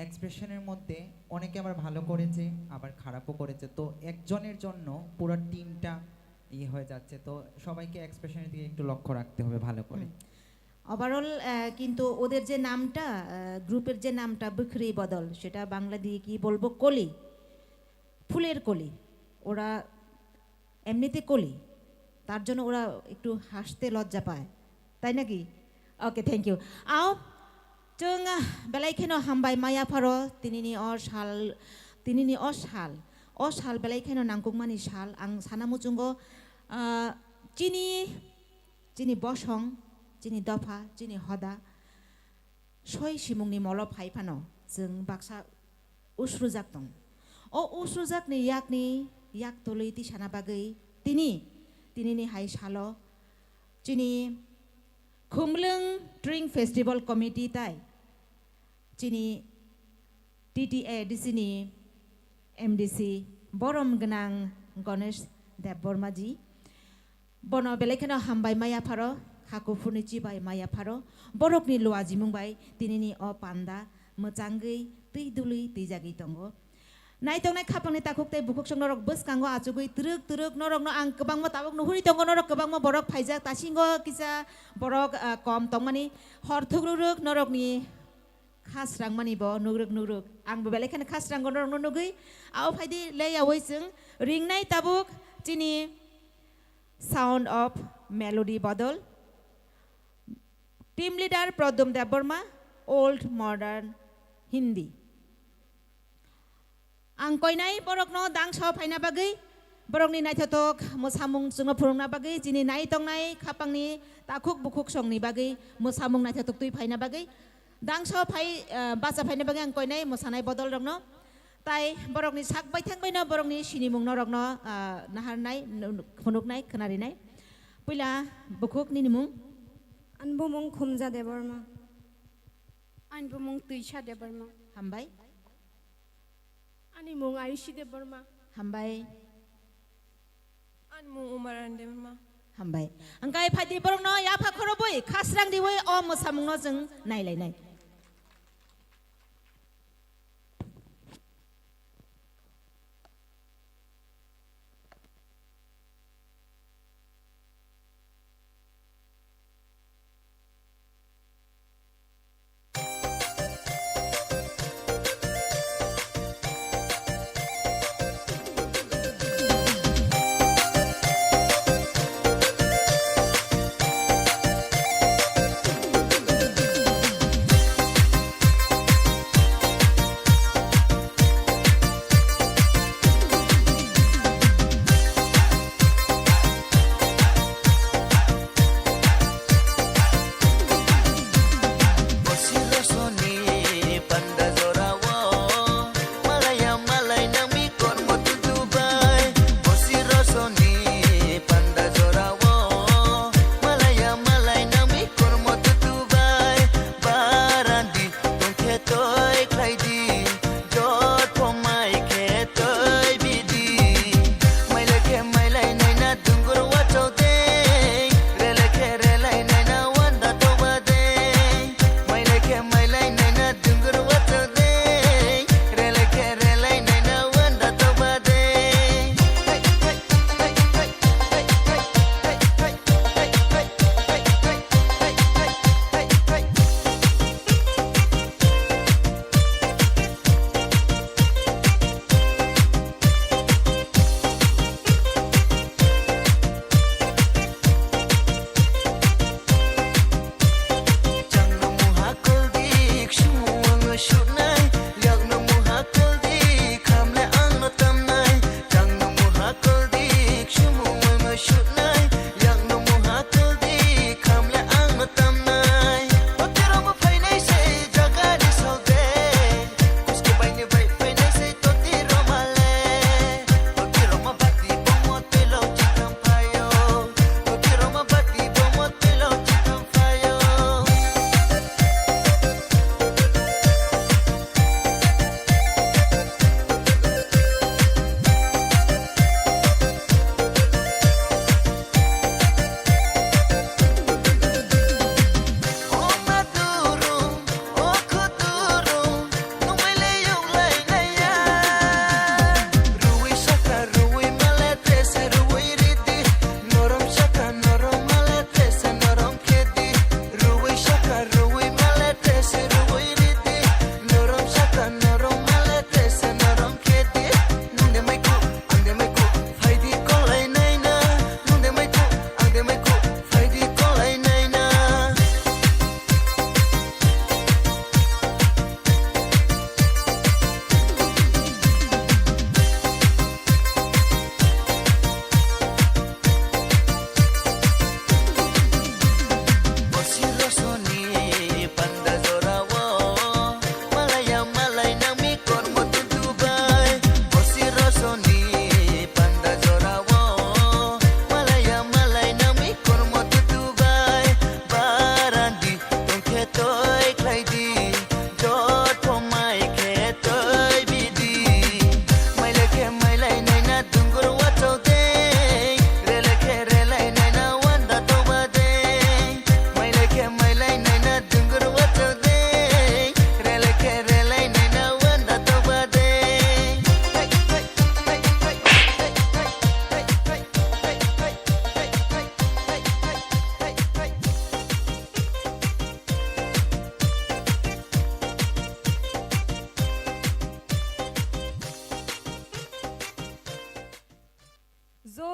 এক্সপ্রেশনের মধ্যে অনেকে আবার ভালো করেছে, আবার খারাপও করেছে। তো একজনের জন্য পুরো টিমটা ইয়ে হয়ে যাচ্ছে। তো সবাইকে এক্সপ্রেশনের দিকে একটু লক্ষ্য রাখতে হবে ভালো করে। হুম। Overall, আহ, কিন্তু ওদের যে নামটা, আহ, গ্রুপের যে নামটা বখরি বদল, সেটা বাংলা দিয়ে কি বলবো? কলি, ফুলের কলি। ওরা এমনিতে কলি, তার জন্য ওরা একটু হাসতে লজ্জা পায়, তাই নাকি? Okay, thank you. Ao, chwng, ah, belai kheno hambai maya pharo, tinini o sal, tinini o sal, o sal belai kheno nangkukmani sal, ang sana muchungo, ah, chini, chini bosong, chini dopha, chini hoda, soi simungni molo phai phano chwng baksa usrujak tong. O usrujakni yakni yak tolwi tisana bagwi tini, tinini hai salo chini Khumlwng Tring Festival Committee tai chini T T A D C ni M D C borom gwnang Ganesh Debbarma ji. Bono belai kheno hambai maya pharo, kha kuphurni chibai maya pharo, borokni luajimung bai tinini o panda mwchangwi twi dului twijagwi tongo. Naitongnai khapangni takhuk tei bukhuksong norok bwskango achugwi twrwk twrwk norokno ang kwbangma tabuk nuhuri tongo, norok kwbangma borok phaijak, tasingo kisa borok, ah, kom tongmani hor thukrwk rwk norokni khasrangmani bo nugrwk nugrwk. Ang bo belai kheno khasrango norokno nugwi. Abo phaidi leyaui chwng ringnai tabuk chini Sound of Melody bodol. Team leader Pradyum Debbarma, Old Modern Hindi. Ang koinai borokno dangsa phaina bagwi, borokni naithothok mwsamung chwngno phunukna bagwi, chini nai tongnai khapangni takhuk bukhuk songni bagwi mwsamung naithothok twi phaina bagwi, dangsa phai, ah, bacha phaina bagwi ang koinai mwsanai bodolrokno. Tai borokni sak baithang baino borokni sinimung norokno, ah, naharnai, nu-, phunuknai, khwnarinai. Puila bukhuk nini mung? Ani bumung Khumja Debbarma. Ani bumung Twisa Debbarma. Hambai. Ani mung Ayushi Debbarma. Hambai. Ani mung Umarani Debbarma. Hambai. Angkai phaidi borokno yapha khorobwi khasrang diwi o mwsamungno chwng nailainai.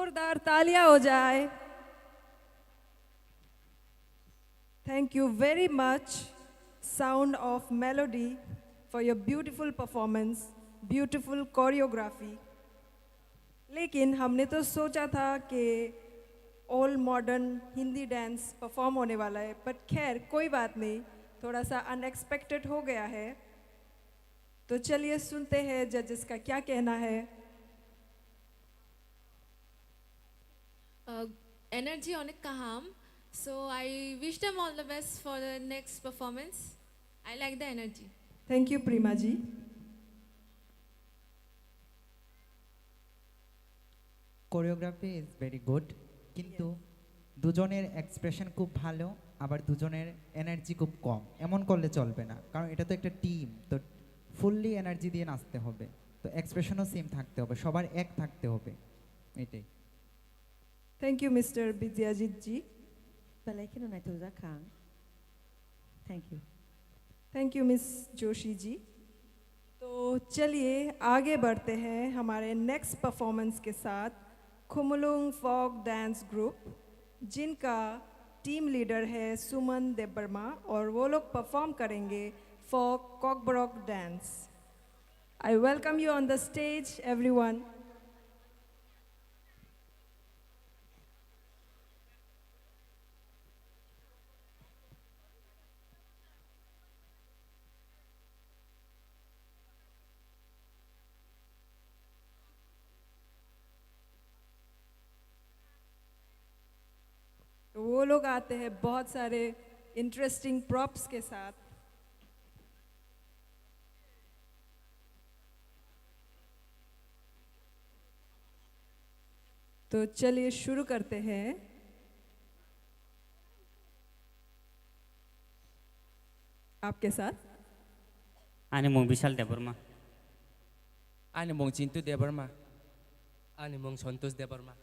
जोरदार तालियां हो जाए। Thank you very much, Sound of Melody, for your beautiful performance, beautiful choreography. लेकिन हमने तो सोचा था कि all modern Hindi dance perform होने वाला है, बट खैर, कोई बात नहीं, थोड़ा सा अनएक्सपेक्टेड हो गया है। तो चलिए, सुनते हैं जजेस का क्या कहना है। Uh, energy onek kaham. So I wish them all the best for the next performance. I like the energy. Thank you, Prima ji. Choreography is very good, কিন্তু দুজনের এক্সপ্রেশন খুব ভালো, আবার দুজনের এনার্জি খুব কম। এমন করলে চলবে না, কারণ এটা তো একটা টিম, তো ফুললি এনার্জি দিয়ে নাচতে হবে, তো এক্সপ্রেশনও সেম থাকতে হবে, সবার এক থাকতে হবে, এটাই। Thank you, Mister Bidyajit ji. Belai kheno naithokjak kha ang. Thank you. Thank you, Miss Joshi ji. तो चलिए, आगे बढ़ते हैं हमारे नेक्स्ट परफॉर्मेंस के साथ। खुमलुंग फोक डांस ग्रुप, जिनका टीम लीडर है सुमन देबबर्मा, और वो लोग परफॉर्म करेंगे फोक कॉकबरॉक dance. I welcome you on the stage, everyone. तो वो लोग आते हैं बहुत सारे इंटरेस्टिंग प्रॉप्स के साथ। तो चलिए, शुरू करते हैं। आपके साथ। Ani mung Bishal Debbarma. Ani mung Chintu Debbarma. Ani mung Santosh Debbarma.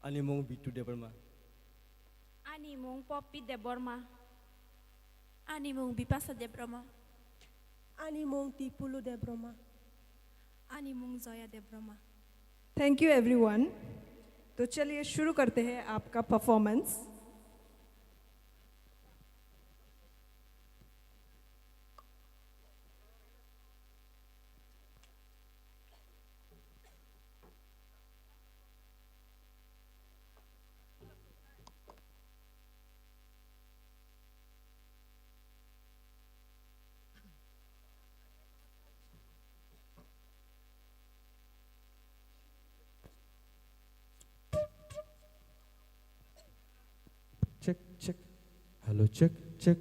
Ani mung Bittu Debbarma. Ani mung Poppy Debbarma. Ani mung Bipasa Debbarma. Ani mung Tipulu Debbarma. Ani mung Joya Debbarma. Thank you, everyone. तो चलिए, शुरू करते हैं आपका performance. Check, check. Hello, check, check.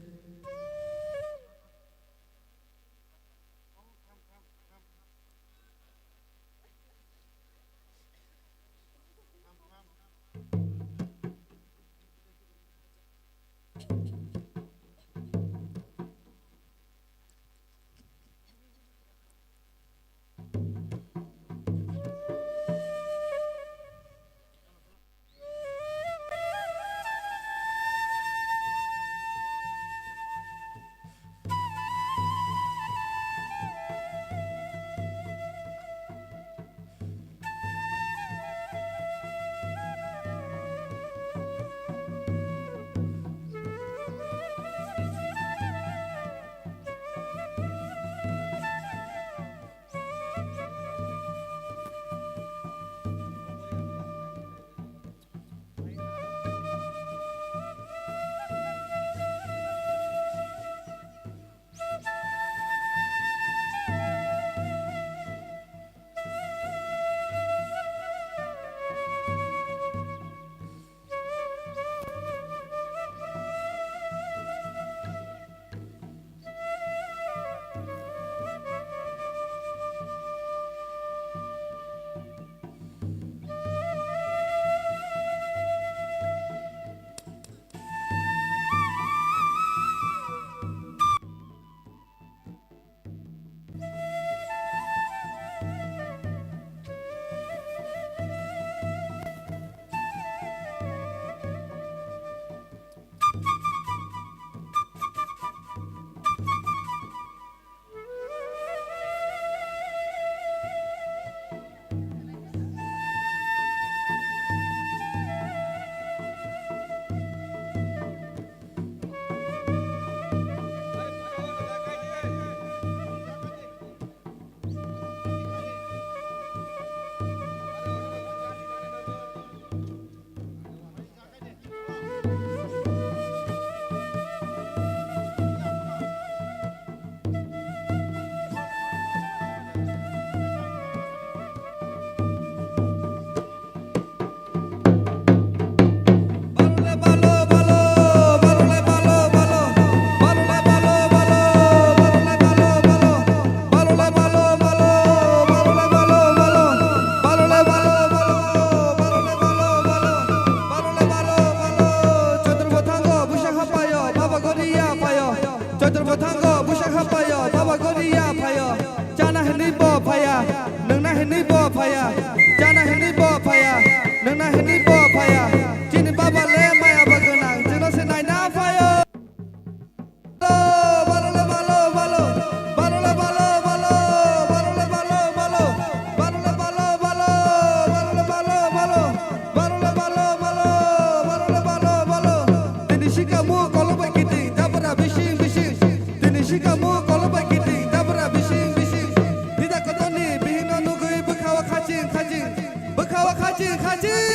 Khaching, khaching.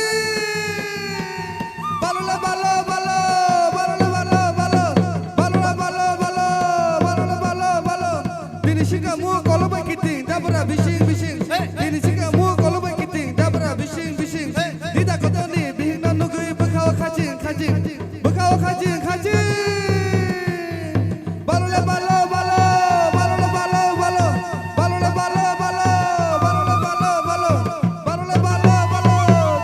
Balo le balo, balo. Balo le balo, balo. Balo le balo, balo. Balo le balo, balo. Bini sika mu kolo bai kiting, dabra bising, bising. Bini sika mu kolo bai kiting, dabra bising, bising. Dida kotoni bihingno nugui bwkhao khaching, khaching. Bwkhao khaching, khaching. Balo le balo, balo. Balo le balo, balo. Balo le balo, balo. Balo le balo, balo. Balo le balo, balo.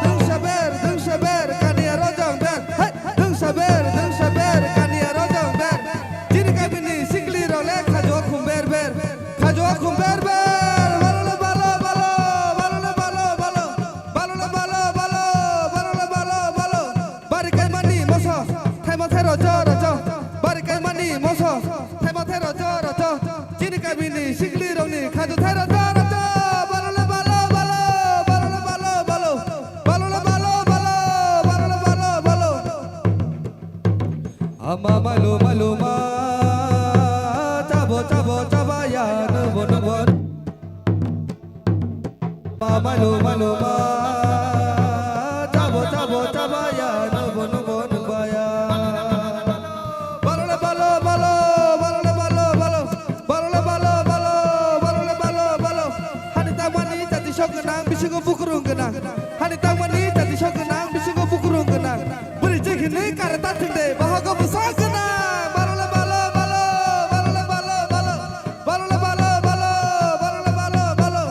Dungsa ber, dungsa ber, kania rojong ber. Hai, dungsa ber, dungsa ber, kania rojong ber. Chini kamini sikli rok le khajo khum ber ber. Khajo khum ber ber. Balo le balo, balo. Balo le balo, balo. Balo le balo, balo. Balo le balo, balo. Bari kaimani moso, thaima thairo cho ro cho. Bari kaimani moso, thaima thairo cho ro cho. Chini kamini sikli rokni khajo thairo cho ro cho. Balo le balo, balo, balo le balo, balo. Balo le balo, balo, balo le balo, balo. Ama malu malu ma, chabo chabo chabaya, nubo nubo. Malu malu ma, chabo chabo chabaya, nubo nubo nubaya. Balo le balo balo, balo le balo balo, balo le balo balo, balo le balo balo. Hani tangmani jati sok gwnang, bisingo bukurung gwnang. Hani tangmani jati sok gwnang, bisingo bukurung gwnang. Bwrwi chikhinwi kareta thwngde, bahago bwsa gwnang. Balo le balo balo, balo le balo balo. Balo le balo balo, balo le balo balo.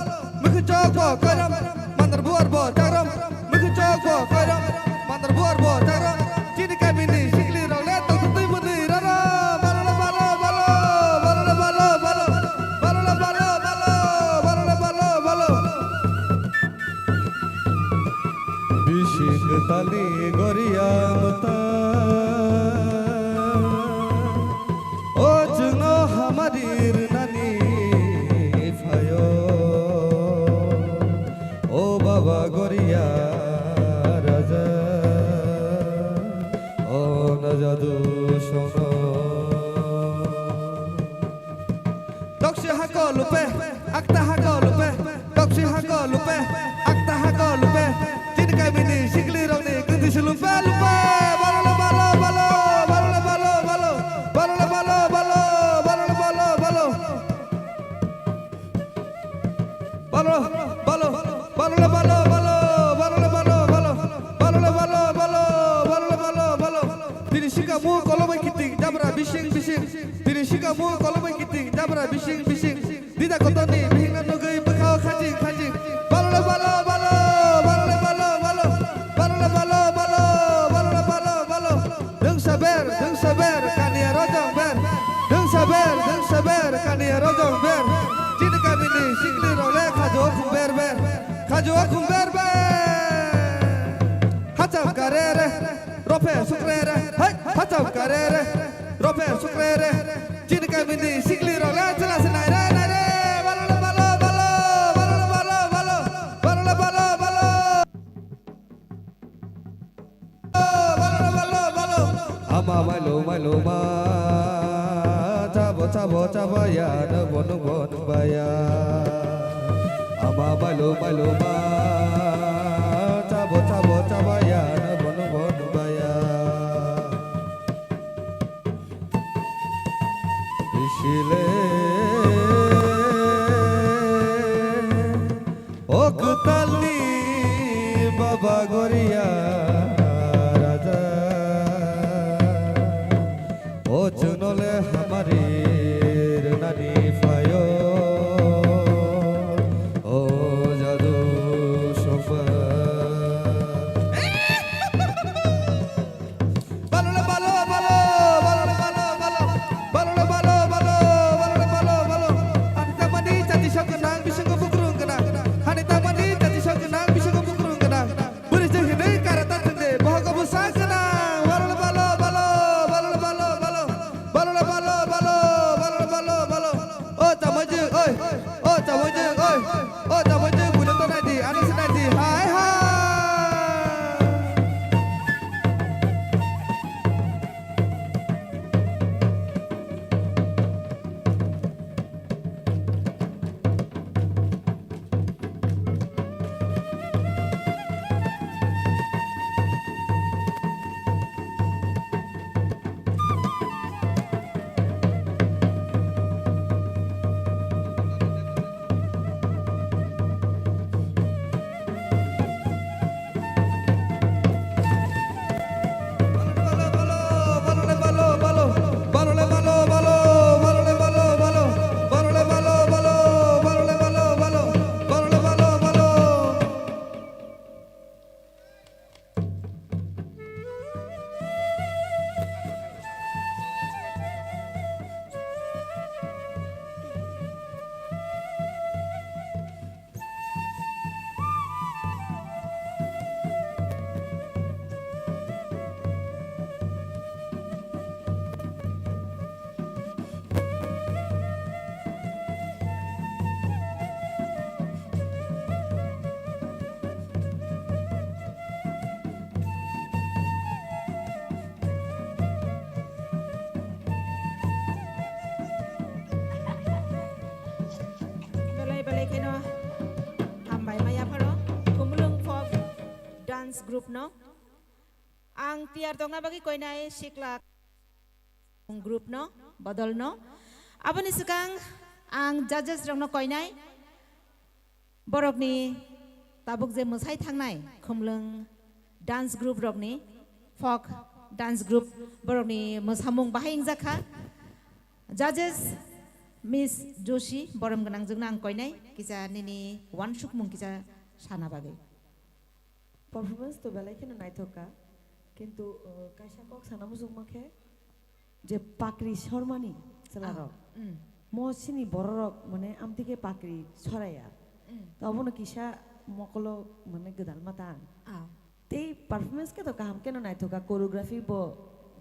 Mukhu chok bo koiram, mandar buar bo chakram. Mukhu chok bo koiram, mandar buar bo chakram. Chini kamini sikli rok le tongthok twi mwnwi rara. Balo le balo balo, balo le balo balo. Balo le balo balo, balo le balo balo. Bising tali goria mata. O chwngno hamari rwnani phaio, o baba goria raja, o najadu sono. Doksi hako lupe, akta hako lupe, doksi hako lupe, akta hako lupe. Chini kamini sikli rokni kwtwi se lupe, lupe. Balo le balo, balo, balo le balo, balo. Balo le balo, balo, balo le balo, balo. Balo, balo, balo le balo, balo, balo le balo, balo. Balo le balo, balo, balo le balo, balo. Bini sika mu kolomai kiting, jabra bising, bising. Bini sika mu kolomai kiting, jabra bising, bising. Dida kotoni bihingno nugui bwkhao khaching khaching. Balo le balo balo, balo le balo balo, balo le balo balo, balo le balo balo. Dungsa ber, dungsa ber, kania rojong ber. Dungsa ber, dungsa ber, kania rojong ber. Chini kamini sikli rok le khajo khum ber ber. Khajo khum ber ber. Hacham kare re, rope sukre re. Hai, hacham kare re, rope sukre re. Chini kamini sikli rok le chwla se nai re, nai re. Balo le balo balo, balo le balo balo, balo le balo balo. Balo le balo balo. Ama mailu mailu ma, chabo chabo chabaya, nubo nubo nubaya. Ama mailu mailu ma, chabo chabo chabaya, nubo nubo nubaya. Isile o kwtalni baba goria raja, o chwngno le hamari rwnani phaio, o jadu sokba. Balo le balo, balo, balo le balo, balo. Balo le balo, balo, balo le balo, balo. Hani tangmani jati sok gwnang, bisingo bukurung gwnang. Hani tangmani jati sok gwnang, bisingo bukurung gwnang. Bwrwi se hinwi kareta thwngde, Belai kheno hambai ma yapharo Khumulwng Folk Dance Group no. Ang tiyar tongna bagwi koinai sikla group no, bodol no. Aboni swkang ang judges rok no koinai, borokni tabuk je mwsai thangnai Khumulwng dance group rokni, folk dance group, borokni mwsamung bahai wngjakha. Judges, Miss Joshi, borom gwnangjwkno ang koinai, kisa nini uansukmung kisa sana bagwi. Performance to belai kheno naithok kha, kintu, uh, kaisa kok sana muchungma khe je pakri sormani chwlarok. Ah, mm. Mo chini bororok mane amtwi khe pakri soraya. Mm. To abono kisa mokolo mane gwdalma ta ang. Ah. Tei performance khe to kaham kheno naithok kha, choreography bo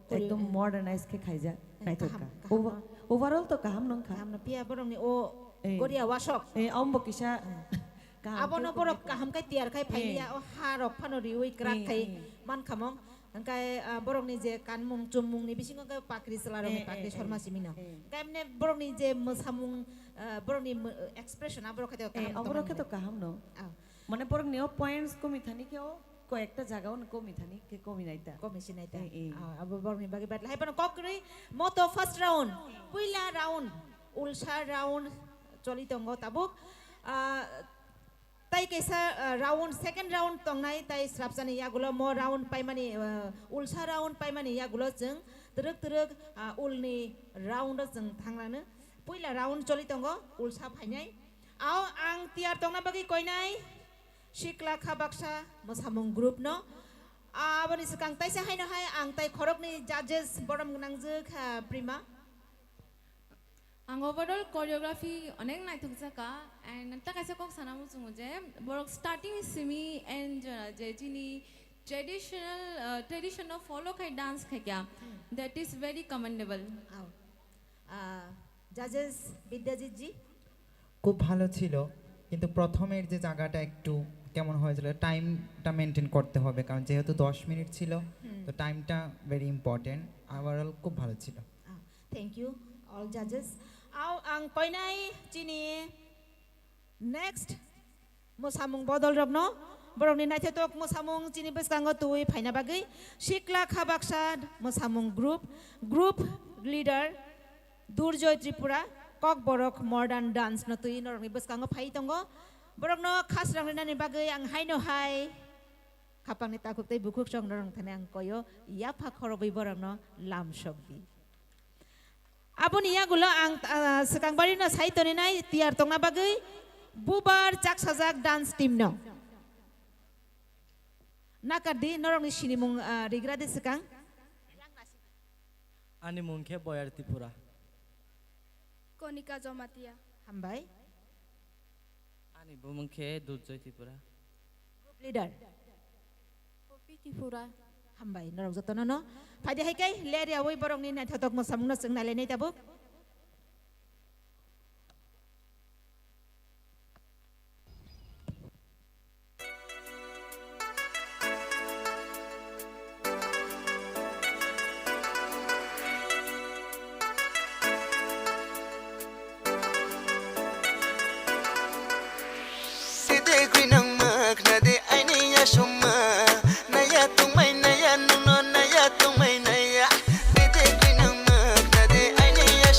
Choreo-, ekdom eh. Modernize khe khaijak, eh, naithok kaham, kha. Kaham Over-, no. Overall to kaham nong kha. Kaham no phiya borokni o Eh. Goria wasok. Eh, ombo kisa Eh. Kaham Abono khe borok komik kaham khai tiyar khai Eh. Phailiya, o ha rok phano riwi krak Eh, khai eh. Mankhamong. Hingkai, ah, borokni je kanmung chummungni bisingo khe pakri chwlarokni Eh, eh, pakri eh. Sorma simino. Eh. Hingkai emne borokni je mwsamung, ah, borokni mw-, expression aborok khai to Eh, kaham aborok khe tongmani. To kaham no. Ah. Mane borokni o points komi thani khe o koyekta jaga o komi thani khe komi naita. Komi sinaita. Eh, eh. Ah, abo borokni bagwi batla. Hai phano kok kwrwi moto first round, puila round, ulsa round choli tongo tabuk. Ah, tai kaisa, ah, round, second round tongnai tai srapsani yagulo mo round paimani, ah, ulsa round paimani yagulo chwng twrwk twrwk, ah, ulni round o chwng thanglano. Puila round choli tongo, ulsa phainai. Ao ang tiyar tongna bagwi koinai sikla kha baksa mwsamung group no. Aboni swkang taisa haino hai ang tai khoroknwi judges borom gwnangjwk, ah, Prima. Ang overall choreography onek naithokjak kha, and ta kaisa kok sana muchungo je borok starting simi and, uh, je chini traditional, uh, tradition no follow khai dance khai kya, Hmm. That is very commendable. Ao. Ah, judges Bidyajit ji? খুব ভালো ছিল, কিন্তু প্রথমের যে জায়গাটা একটু কেমন হয়েছিল, টাইমটা মেনটেন করতে হবে, কারণ যেহেতু দশ মিনিট ছিল, হুম। তো টাইমটা ভেরি ইম্পর্টেন্ট। ওভারঅল খুব ভালো ছিল। Ah, thank you, all judges. Ao ang koinai chini next mwsamung bodol rokno, borokni naithotok mwsamung chini bwskango twi phaina bagwi sikla kha baksa mwsamung group, group leader Durjoy Tripura, Kokborok modern dance no twi norokni bwskango phai tongo. Borokno khasrang rinani bagwi ang haino hai khapangni takhuk tei bukhuk chwng norok thani ang koyo yapha khorobwi borokno lam sokdi. Aboni yagulo ang, ah, swkang barino sai toninai tiyar tongna bagwi bubar chaksajak dance team no. Nakardi, norokni sinimung, ah, rigradi swkang. Ani mung khe Boyar Tripura. Konika Jomatia. Hambai. Ani bumung khe Durjoy Tripura. Group leader. Poppy Tripura. Hambai, norok jotono no. Phaidi hai kai, ler yawi borokni naithotok mwsamungno chwng nailainai tabuk. Tide gwi nang mak na de aini ya summa, na ya tungmai na ya nung no na ya tungmai na ya. Tide gwi nang mak na de aini ya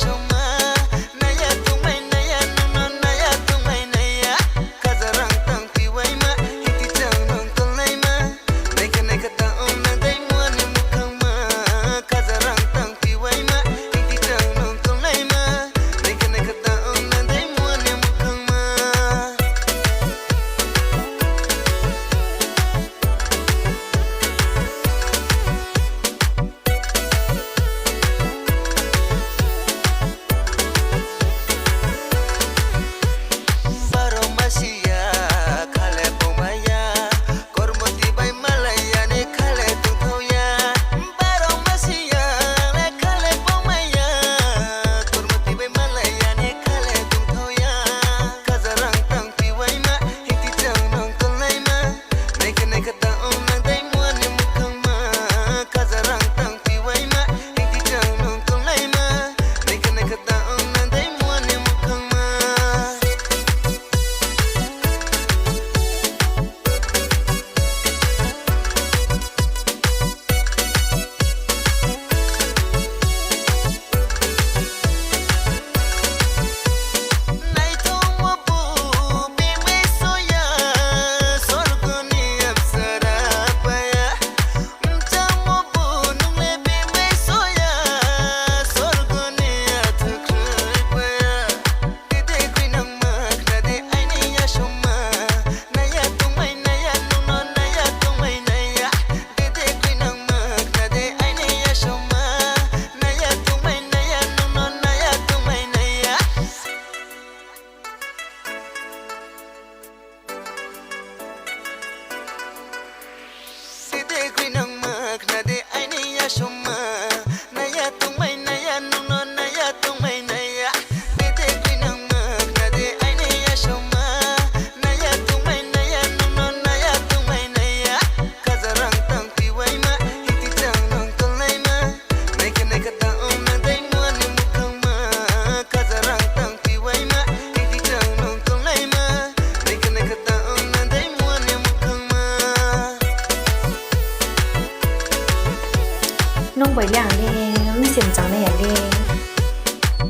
Poila ang le, msem changnai ya le.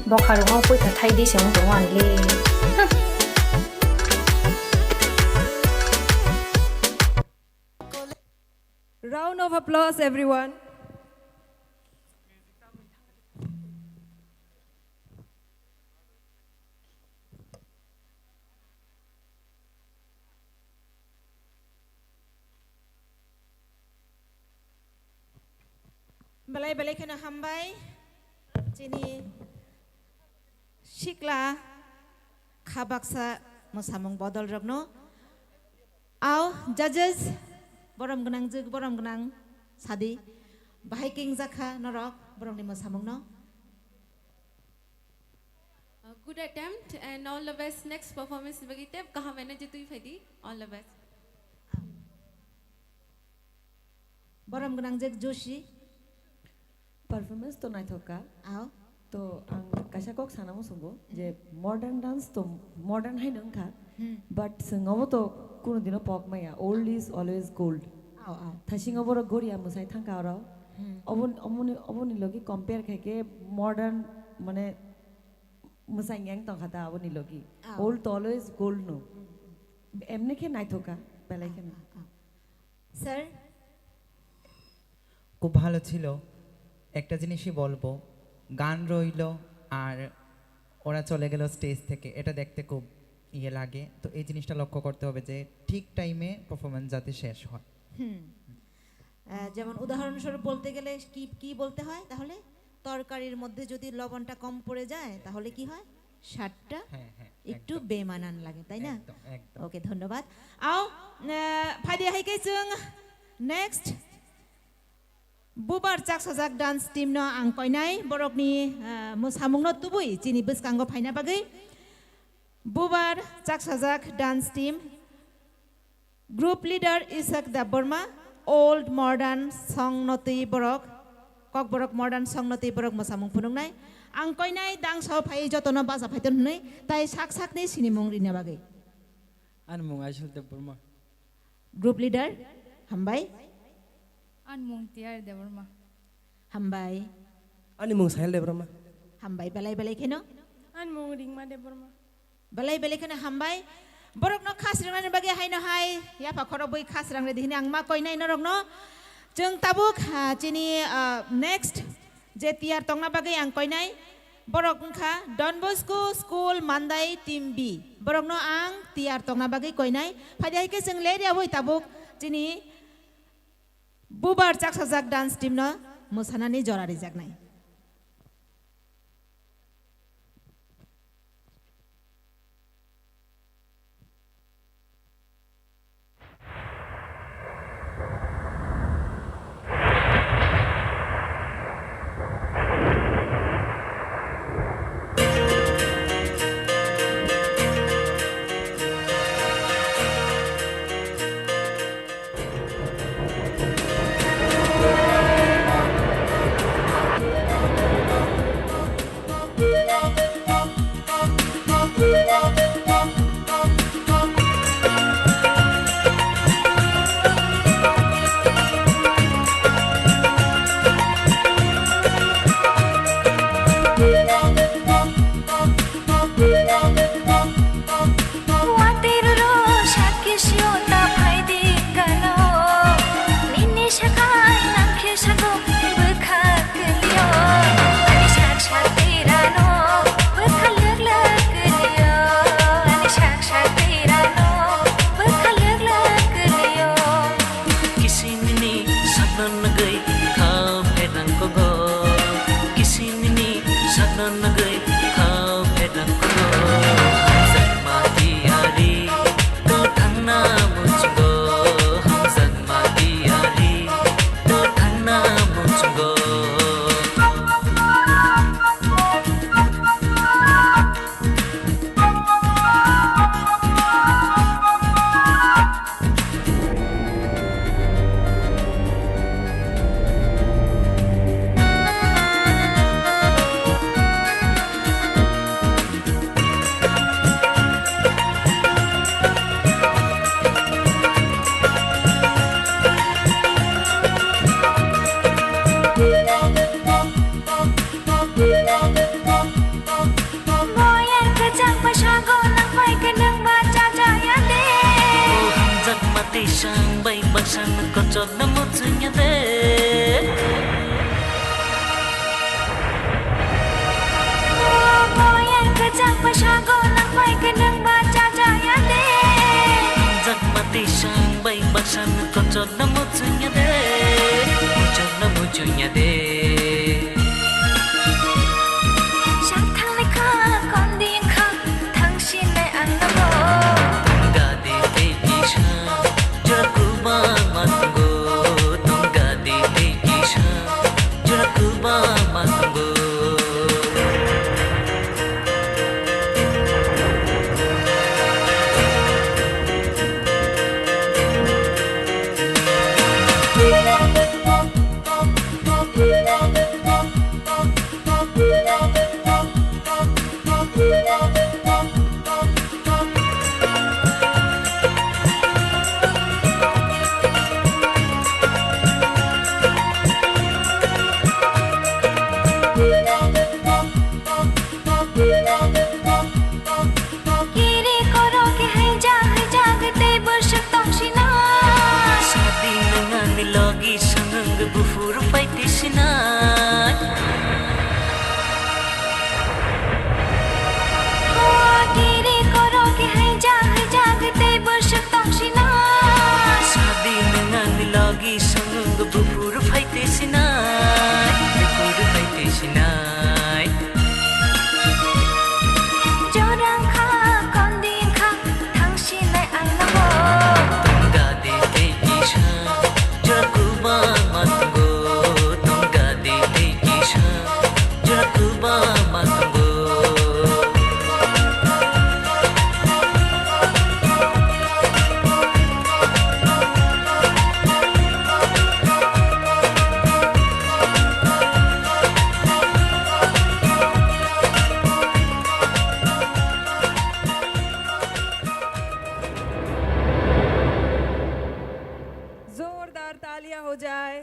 Bokha rok no poitha thai di se wng tongo ang le. Round of applause, everyone. Belai belai kheno hambai chini sikla kha baksa mwsamung bodol rokno. Ao judges, borom gwnang jwk, borom gwnang sadi, bahai kingjakha norok borokni mwsamungno. Uh, good attempt and all the best next performance ni bagwi tei kaham energy twi phaidi. All the best. Borom gwnang jwk Joshi. Performance to naithok kha. Ao. To ang kaisa kok sana muchungo je modern dance to modern haino wngkha. Hmm. But chwng obo to kunu dino pok maya. Old is always gold. Ao, ao. Thasingo borok goria mwsai thangkha oro. Hmm. Obo, oboni, oboni logi compare khaikhe modern mane mwsai yang tongkha ta aboni logi. Ao. Old to always gold no. Hmm, hmm. Emni khe naithok kha belai kheno. Ao, ao. Sir? খুব ভালো ছিল। একটা জিনিসই বলবো, গান রইলো আর ওরা চলে গেল স্টেজ থেকে, এটা দেখতে খুব ইয়ে লাগে। তো এই জিনিসটা লক্ষ্য করতে হবে যে ঠিক টাইমে পারফরম্যান্স যাতে শেষ হয়। হুম। আহ, যেমন উদাহরণস্বরূপ বলতে গেলে কি, কি বলতে হয় তাহলে? তরকারির মধ্যে যদি লবণটা কম পড়ে যায়, তাহলে কি হয়? স্বাদটা হ্যাঁ, হ্যাঁ, একটু একদম। বেমানান লাগে, তাই না? একদম, একদম। ওকে, ধন্যবাদ। Ao, আহ, phaidi hai khe chwng next Bubar chaksajak dance team no ang koinai, borokni, ah, mwsamungno tubui chini bwskango phaina bagwi. Bubar chaksajak dance team, group leader Isak Debbarma, old modern song no twi borok, kokborok modern song no twi borok mwsamung phunuknai. Ang koinai dangsa o phaiwi jotono bacha phaiton hwnwi, tai sak sakni sinimung rina bagwi. Ani mung Aisal Debbarma. Group leader, hambai. Ani mung T R Debbarma. Hambai. Ani mung Sahil Debbarma. Hambai, belai belai kheno. Ani mung Ringma Debbarma. Belai belai kheno hambai. Borokno khas rwnani bagwi haino hai yapha khorobwi khas rang redi hini ang ma koinai norokno. Chwng tabuk, ah, chini, ah, next je tiyar tongna bagwi ang koinai. Borok wngkha Don Bosco School Mandai Team B. Borokno ang tiyar tongna bagwi koinai. Phaidi hai khe chwng leri aboi tabuk chini Bubar chaksajak dance team no mwsanani jora rijaknai. Jotno muchungya de. Boyar kwchang pasago nang bai kwnang ba chajaya de. Jakma tisang bai baksan kochotno muchungya de. Kochotno muchungya de. Sang thangni kha kondi kha. Thangsinai ang nabo. Tongga di tei kisa, jora kubangma tongo. Tongga di tei kisa, jora kubangma tongo. Kiri koro ke hai jag hai jag tei bwswk tong sinai. Sadi nang ani logi sangang buphuru pai twi sinai. O kiri koro ke hai jag hai jag tei bwswk tong sinai. Sadi nang ani logi sangang buphuru pai twi sinai. Buphuru pai twi sinai. Jorang kha kondi kha thangsinai ang nabo. Tongga di tei kisa, jora kubangma tongo. Tongga di tei kisa, jora kubangma tongo. जोरदार तालियां हो जाए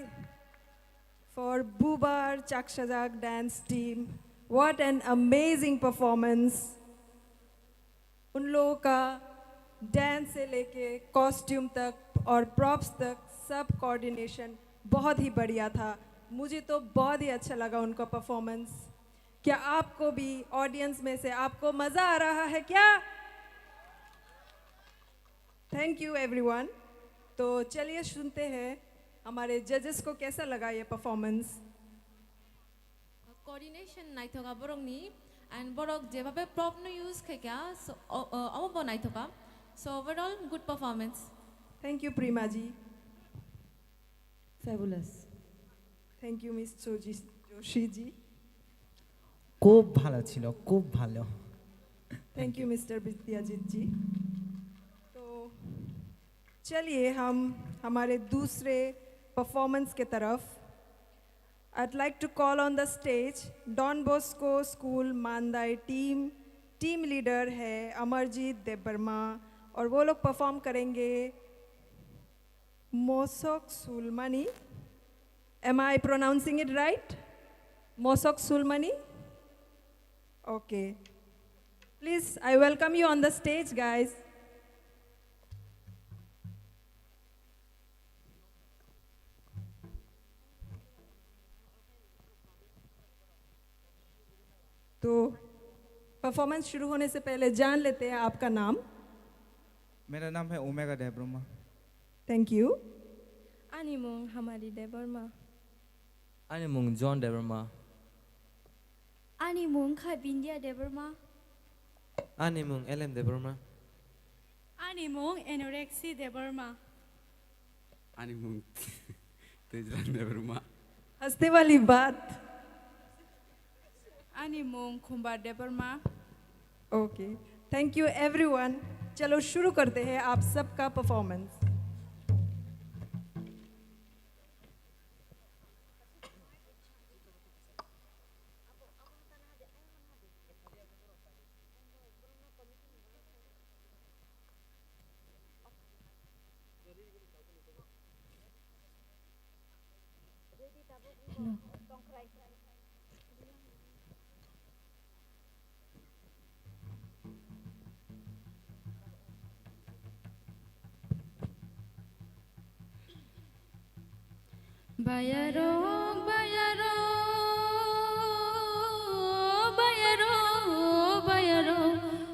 for Bubar Chakchajak dance team. What an amazing performance. उन लोगों का डांस से लेके कॉस्ट्यूम तक और प्रॉप्स तक सब कोऑर्डिनेशन बहुत ही बढ़िया था। मुझे तो बहुत ही अच्छा लगा उनका परफॉर्मेंस। क्या आपको भी, ऑडियंस में से आपको मज़ा आ रहा है क्या? Thank you everyone. तो चलिए सुनते हैं हमारे जजेस को कैसा लगा ये performance. Coordination naithoka borokni, and borok jebabe prop no use khaikha, so, o, o, omo bo naithoka. So overall, good performance. Thank you, Prima ji. Fabulous. Thank you, Miss Joshi, Joshi ji. খুব ভালো ছিল, খুব ভালো। Thank you, mister विद्याजीत जी। तो चलिए हम हमारे दूसरे परफॉर्मेंस के तरफ। I'd like to call on the stage Don Bosco School Mandai team, team leader है अमरजीत देबबर्मा और वो लोग परफॉर्म करेंगे Mosok Sulmani. Am I pronouncing it right? Mosok Sulmani? Okay. Please, I welcome you on the stage, guys. तो परफॉर्मेंस शुरू होने से पहले जान लेते हैं आपका नाम। मेरा नाम है ओमेगा Debbarma. Thank you. Ani mung Hamari Debbarma. Ani mung John Debbarma. Ani mung kha Bindia Debbarma. Ani mung L M Debbarma. Ani mung Anorexy Debbarma. Ani mung Tejran Debbarma. हंसने वाली बात। Ani mung Khumbar Debbarma. Okay, thank you everyone. चलो शुरू करते हैं आप सबका performance. Bayaro, bayaro, bayaro, bayaro,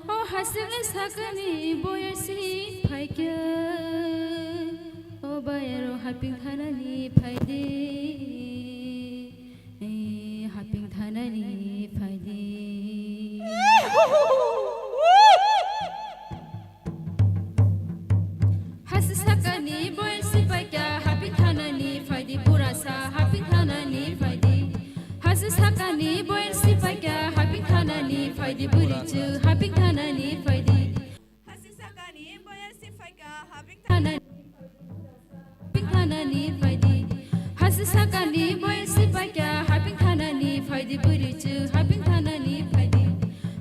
o hasingni sakani boyasi phaikya, o bayaro haping thanani phaidi, eh, haping thanani phaidi. Hasi sakani boyar sipaikya haping thanani phaidi burasa haping thanani phaidi. Hasi sakani boyar sipaikya haping thanani phaidi burichu haping thanani phaidi. Hasi sakani boyar sipaikya haping thanani. Haping thanani phaidi. Hasi sakani boyar sipaikya haping thanani phaidi burichu haping thanani phaidi.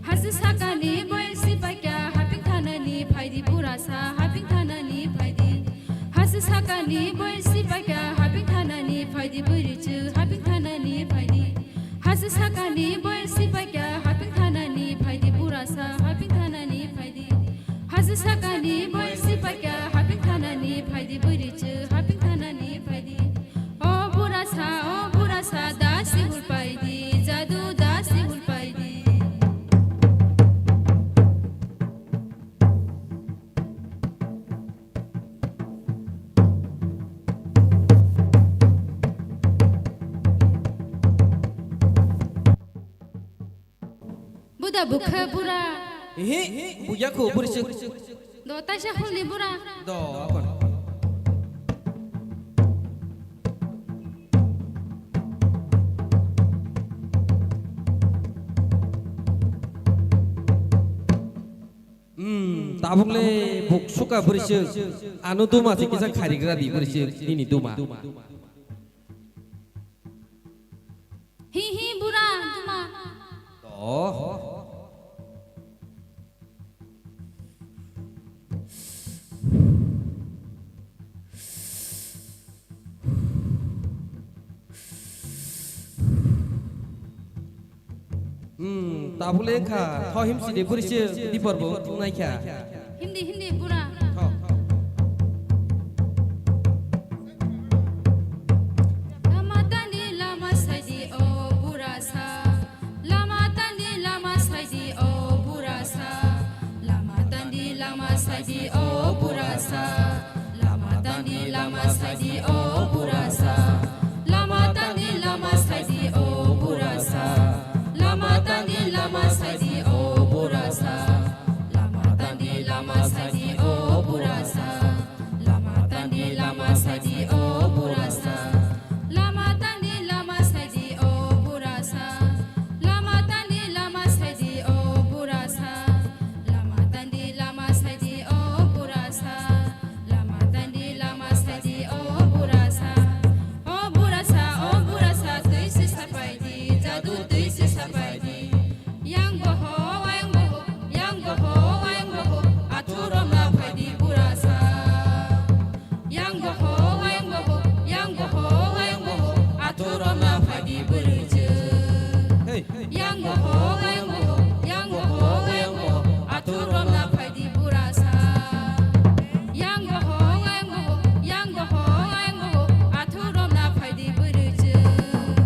Hasi sakani boyar sipaikya haping thanani phaidi burasa haping thanani phaidi. Hasi sakani boyar sipaikya haping thanani phaidi burichu haping thanani phaidi. Hasi sakani boyar sipaikya haping thanani phaidi burasa haping thanani phaidi. Hasi sakani boyar sipaikya haping thanani phaidi burichu haping thanani phaidi. O burasa, o burasa, dasi hulpaidi, jadu dasi hulpaidi. Buda bukha bura. Ehe, buya kho buri se. Do taisa hulni bura. Do, akon. Hmm, tabuk le buk suka buri se. Ano duma se kisa kharigra di buri se, nini duma. Hi hi bura duma. Oh. Hmm, tabuk le wngkha, tho himsidi buri se dipor bo tungnaikha. Hindi, hindi, bura. Tho. Lama tandi lama saidi o bura sa. Lama tandi lama saidi o bura sa. Lama tandi lama saidi o bura sa. Lama tandi lama saidi o bura sa. Lama tandi lama saidi o bura sa. Lama tandi lama saidi o bura sa. Lama tandi lama saidi o bura sa. Lama tandi lama saidi o bura sa. Lama tandi lama saidi o bura sa. Lama tandi lama saidi o bura sa. Lama tandi lama saidi o bura sa. Lama tandi lama saidi o bura sa. O bura sa, o bura sa, twi se sapai di, jadu twi se sapai di. Yang boho, yang boho, yang boho, yang boho, athurok na phaidi bura sa. Yang boho, yang boho, yang boho, yang boho, athurok na phaidi bwrwi chwng. Hey. Yang boho, yang boho, yang boho, yang boho, athurok na phaidi bura sa. Yang boho, yang boho, yang boho, yang boho, athurok na phaidi bwrwi chwng.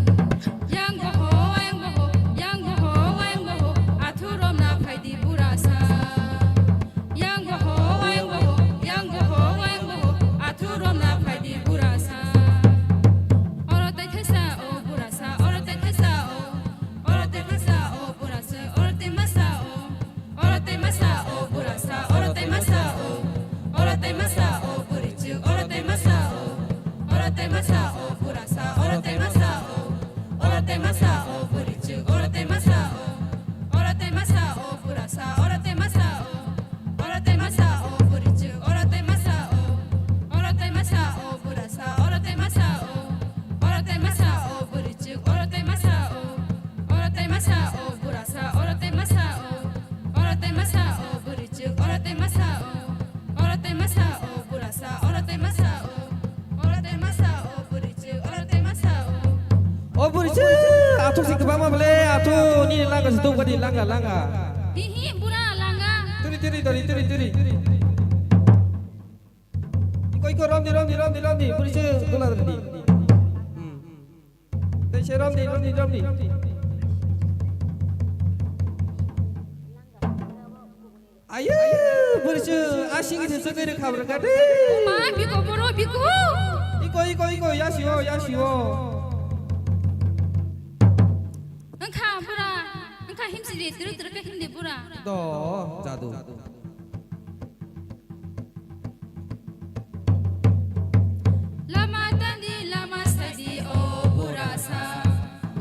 Yang boho, yang boho, yang boho, yang boho, athurok na phaidi bura sa. Yang boho, yang boho, yang boho, yang boho, athurok na phaidi bura sa. Oro tei thesa o bura sa, oro tei thesa o, oro tei thesa o bura sa, oro tei masa o. Oro tei masa o bura sa, oro tei masa o. Oro tei masa o buri chwng, oro tei masa o. Oro tei masa o bura sa, oro tei masa o. Oro tei masa o buri chwng, oro tei masa o. Oro tei masa o bura sa, oro tei masa o. Oro tei masa o buri chwng, oro tei masa o. Oro tei masa o bura sa, oro tei masa o. Oro tei masa o buri chwng, oro tei masa o. Oro tei masa o bura sa, oro tei masa o. Oro tei masa o buri chwng, oro tei masa o. Oro tei masa o bura sa, oro tei masa o. Oro tei masa o buri chwng, oro tei masa o. O buri chwng, athuk si kwbangma bole, athuk nini langa si tongkha di langa, langa. Hihi bura langa. Turi, turi, turi, turi, turi. Iko, iko, romdi, romdi, romdi, romdi. Buri se dula dula di. Se romdi, romdi, romdi. Ayo, bursu, asing se sokere khabra kate. Ma, biko boro, biko. Iko, iko, iko, yasi o, yasi o. Engkha bura, engkha himsi de, turu turu ke himdi bura. Do, jadu. Lama tandi lama sadi o burasa.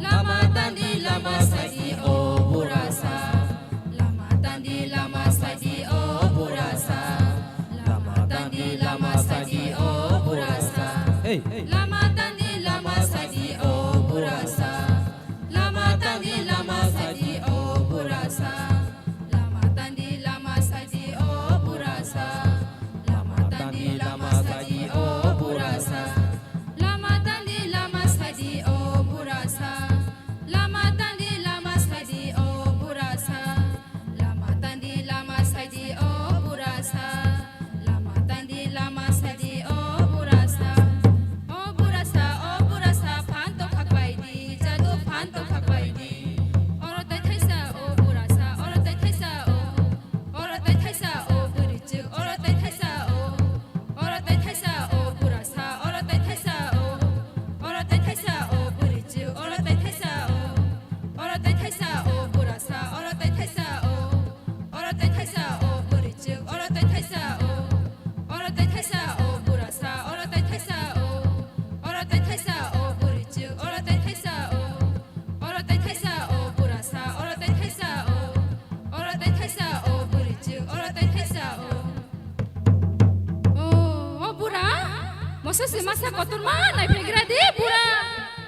Lama tandi lama sadi o burasa. Lama tandi lama sadi o burasa. Lama tandi lama sadi o burasa. Hey. Lama tandi lama sadi o burasa. Lama tandi lama sadi o burasa. Lama tandi lama sadi o burasa. Lama tandi lama sadi o burasa. Lama tandi lama sadi o burasa. Lama tandi lama sadi o burasa. Lama tandi lama sadi o burasa. Lama tandi lama sadi o burasa. O burasa, o burasa, phanto khakbai di, jadu phanto khakbai di. Oro tai thaisa o burasa, oro tai thaisa o. Oro tai thaisa o burichuk, oro tai thaisa o. Oro tai thaisa o burasa, oro tai thaisa o. Oro tai thaisa o burichuk, oro tai thaisa o. Oro tai thaisa o burasa, oro tai thaisa o. Oro tai thaisa o burichuk, oro tai thaisa o. Oro tai thaisa o burasa, oro tai thaisa o. Oro tai thaisa o burichuk, oro tai thaisa o. Oro tai thaisa o burasa, oro tai thaisa o. Oro tai thaisa o burichuk, oro tai thaisa o. O, o bura, moso se masa kotorma naiphaigra di bura.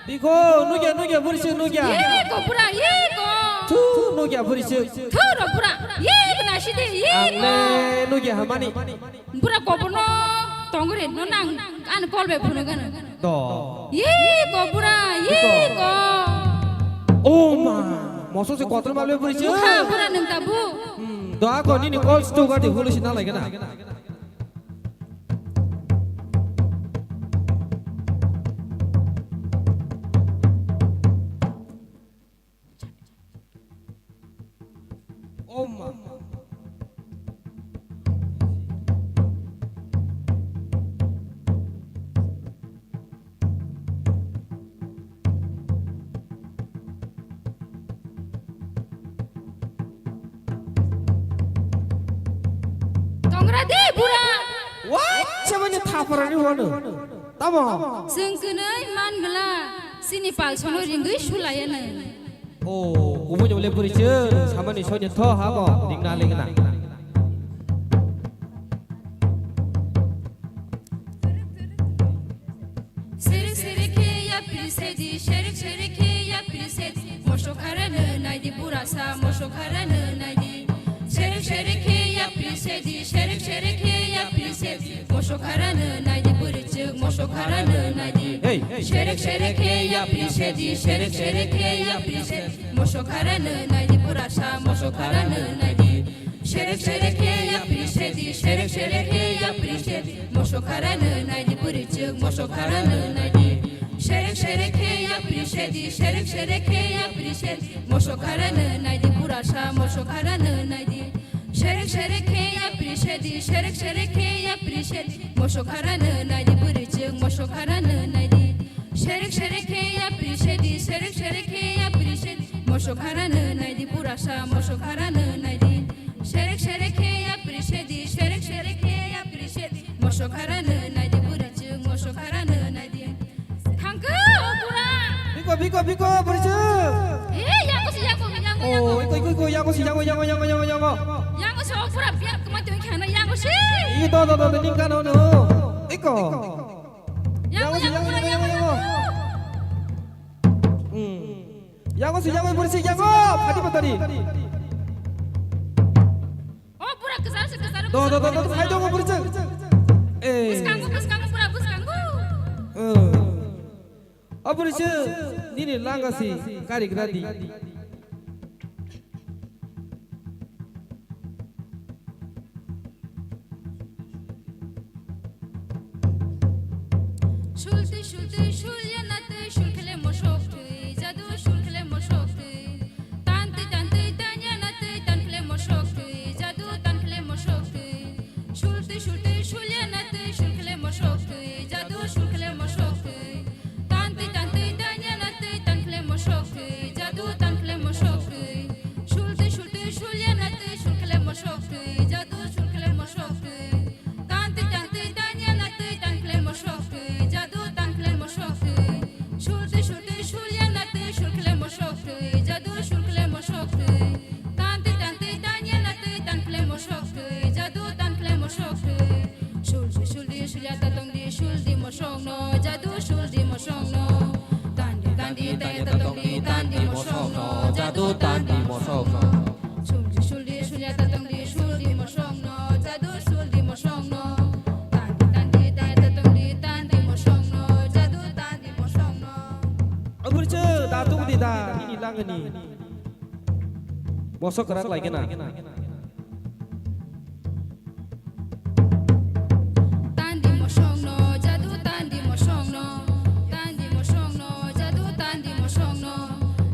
Biko, nugya, nugya, burichuk, nugya. Ye ko bura, ye ko. Thu, nugya, burichuk. Thu ro bura, ye ko nasi de, ye ko. Angle, nugya, hamani. Bura kobono tongre, no nang, an kolbe phunu gana. Do. Ye ko bura, ye ko. O ma, moso se kotor ma le buri se. Kha bura nung tabu. Hmm, do ako nini kol stu gati hulu si nalai gana. O ma. Tongra di bura. Wah, chabani thapara ni wano. Tamo? Chwng kwnwi man bwla, chini palsono ringwi sulaiya nai. O, kubui ni le buri chwng, samani soini tho ha bo, ringna le gana. Sere sere khe yapri sedi, sere sere khe yapri sedi, moso khara nw nai di, bura sa moso khara nw nai di. Sherek sherek khe yapri sedi, sherek sherek khe yapri sedi. Moso khara nw nai di, buri chwk moso khara nw nai di. Hey. Sherek sherek khe yapri sedi, sherek sherek khe yapri sedi. Moso khara nw nai di, bura sa moso khara nw nai di. Sherek sherek khe yapri sedi, sherek sherek khe yapri sedi. Moso khara nw nai di, buri chwk moso khara nw nai di. Sherek sherek khe yapri sedi, sherek sherek khe yapri sedi. Moso khara nw nai di, bura sa moso khara nw nai di. Sherek sherek khe yapri sedi, sherek sherek khe yapri sedi. Moso khara nw nai di, buri chwk moso khara nw nai di. Sherek sherek khe yapri sedi, sherek sherek khe yapri sedi. Moso khara nw nai di, bura sa moso khara nw nai di. Sherek sherek khe yapri sedi, sherek sherek khe yapri sedi. Moso khara nw nai di, buri chwk moso khara nw nai di. Thangkhe o bura. Biko, biko, biko, buri chwk. Eh, yango si, yango, yango, yango. Oh, iko, iko, iko, yango si, yango, yango, yango, yango, yango. Yango si o bura, biya kuma tu khana yango si. Iko, do, do, do, do, ning kano no. Iko. Yango, yango, yango, yango, yango. Hmm. Yango si, yango, buri chwk, yango. Phati patari. O bura kwchar se kwchar. Do, do, do, do, do, phai do, buri chwk. Eh. Bwskango, bwskango, bura bwskango. Eh. O buri chwk, nini langa si kari gradi. Sulti, sulti, sulya na tei sulkhele mosok twi. da nini langani. Mosok kwrak lai gana. Tandi mosongno, jadu tandi mosongno, tandi mosongno, jadu tandi mosongno.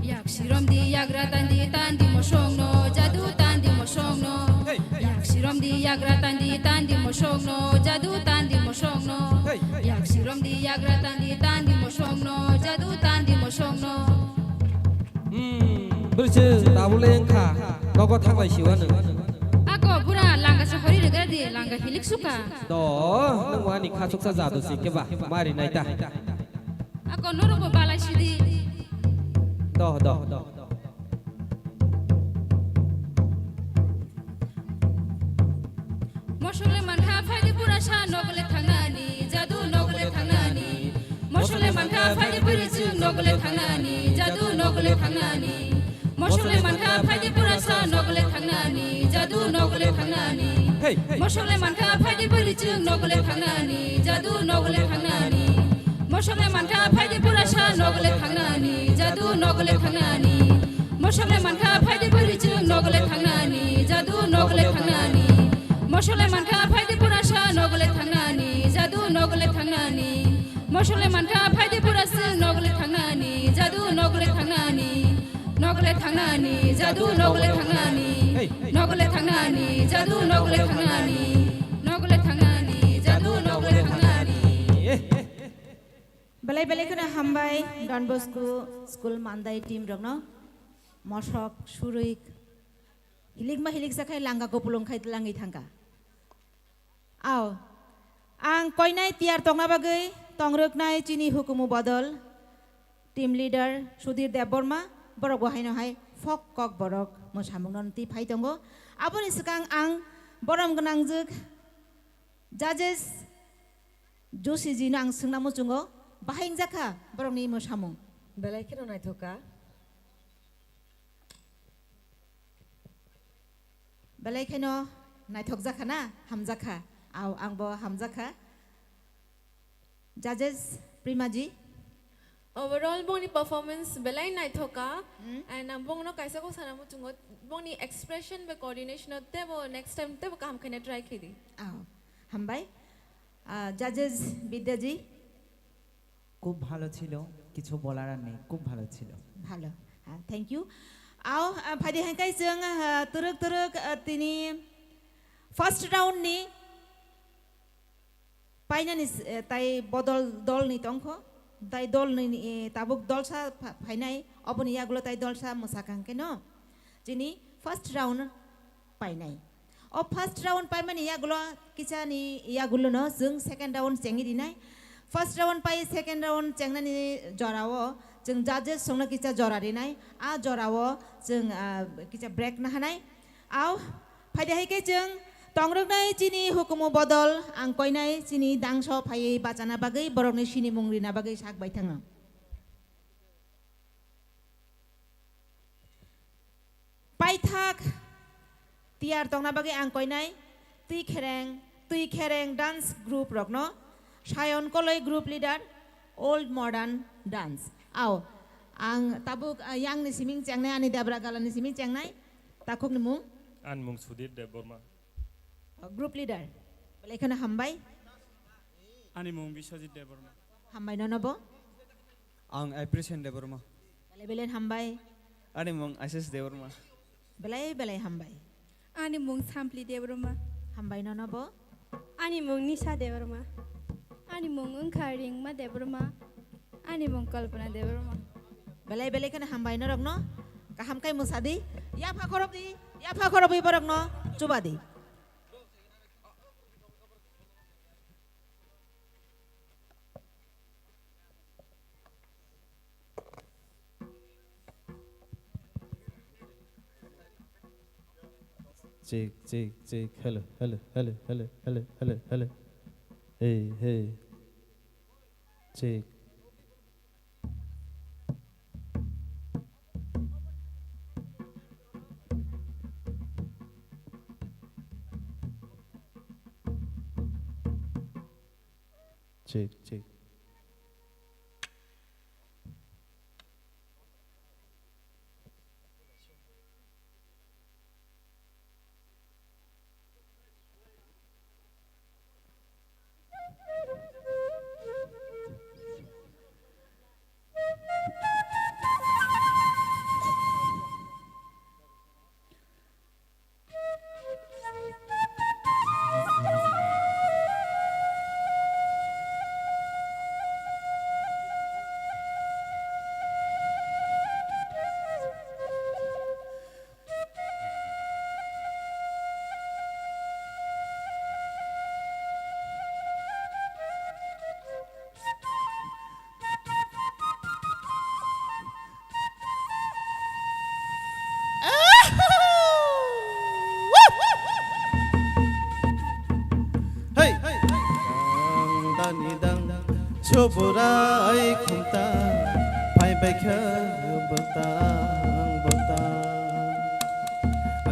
Yak siromdi yagra tandi, tandi mosongno, jadu tandi mosongno. Hey, hey. Yak siromdi yagra tandi, tandi mosongno, jadu tandi mosongno. Hey, hey. Yak siromdi yagra tandi, tandi mosongno, jadu tandi mosongno. Hmm, bwrwi chwng tabuk le wngkha, nogo thanglai siwano. Ako bura langa se hori rwgadi, langa hilik suka. Do, nwng ani khachuksa jadu si khe ba, mari nai ta. Ako norokbo balai sidi. Do, do, do. Mosole mankha phaidi pura sa nogole thangnani, jadu nogole thangnani. Mosole mankha phaidi puri chwng nogole thangnani, jadu nogole thangnani. Mosole mankha phaidi pura sa nogole thangnani, jadu nogole thangnani. Hey, hey. Mosole mankha phaidi puri chwng nogole thangnani, jadu nogole thangnani. Mosole mankha phaidi pura sa nogole thangnani, jadu nogole thangnani. Mosole mankha phaidi puri chwng nogole thangnani, jadu nogole thangnani. Mosole mankha phaidi pura sa nogole thangnani, jadu nogole thangnani. Mosole mankha phaidi pura chwng nogole thangnani, jadu nogole thangnani. Nogole thangnani, jadu nogole thangnani. Hey. Nogole thangnani, jadu nogole thangnani. Nogole thangnani, jadu nogole thangnani. Eh. Belai belai kheno hambai Don Bosco School Mandai team rokno. Mosok, surik, hilikma hiliksa khai langa kupulung khai tlangwi thangkha. Ao, ang koinai tiyar tongna bagwi tongrwknai chini hukumu bodol, team leader Sudhir Debbarma, borok bo haino hai fok kok borok mwsamungno twi phai tongo. Aboni swkang ang borom gwnangjwk judges Joshi jino ang swngna muchungo, bahai wngjakha borokni mwsamung? Belai kheno naithok kha. Belai kheno naithok jakha na, hamjakha. Ao, angbo hamjakha. Judges, Primaji. Overall, bongni performance belai naithok kha. Hmm. And ang bongno kaisa kok sana muchungo, bongni expression bai coordination o tebo next time tebo kaham khaina try khidi. Ao, hambai. Ah, judges, Bidyaji. খুব ভালো ছিল, কিছু বলার আর নেই, খুব ভালো ছিল। ভালো। হ্যাঁ, thank you. Ao, ah, phaidi hangkai chwng, ah, twrwk twrwk, ah, tini first round ni painani s-, eh, tai bodol dol ni tongkho, tai dol ni, eh, tabuk dolsa pha-, phainai, oboni yagulo tai dolsa mwsakang khe no. Chini first round painai. O first round paimani yagulo, kichani yagulono chwng second round chengwi rinai. First round pai second round chengnani jorao chwng judges songno kicha jora rinai. A jorao chwng, ah, kicha break nahanai. Ao, phaidi hai khe chwng tongrwknai chini hukumu bodol ang koinai chini dangso phaiwi bachana bagwi borokni sinimung rina bagwi sak bai thangno. Paithak tiyar tongna bagwi ang koinai Twi Khereng, Twi Khereng dance group rokno, Sayon Koloi group leader, old modern dance. Ao, ang tabuk, ah, yang ni siming chengnai, ani Debra Gala ni siming chengnai, takhuk ni mung? Ani mung Sudhir Debbarma. Oh, group leader. Belai kheno hambai. Ani mung Biswajit Debbarma. Hambai nono bo. Ang Appreciation Debbarma. Belai belai hambai. Ani mung Ashish Debbarma. Belai belai hambai. Ani mung Sampli Debbarma. Hambai nono bo. Ani mung Nisha Debbarma. Ani mung wngkha Ringma Debbarma. Ani mung Kalpana Debbarma. Belai belai kheno hambai norokno. Kaham khai mwsadi. Yapha khorobdi, yapha khorobwi borokno chubadi. Check, check, check. Hello, hello, hello. Hey, hey. Check. Check, check. Ai khumta phai bai kha bwtang bwtang.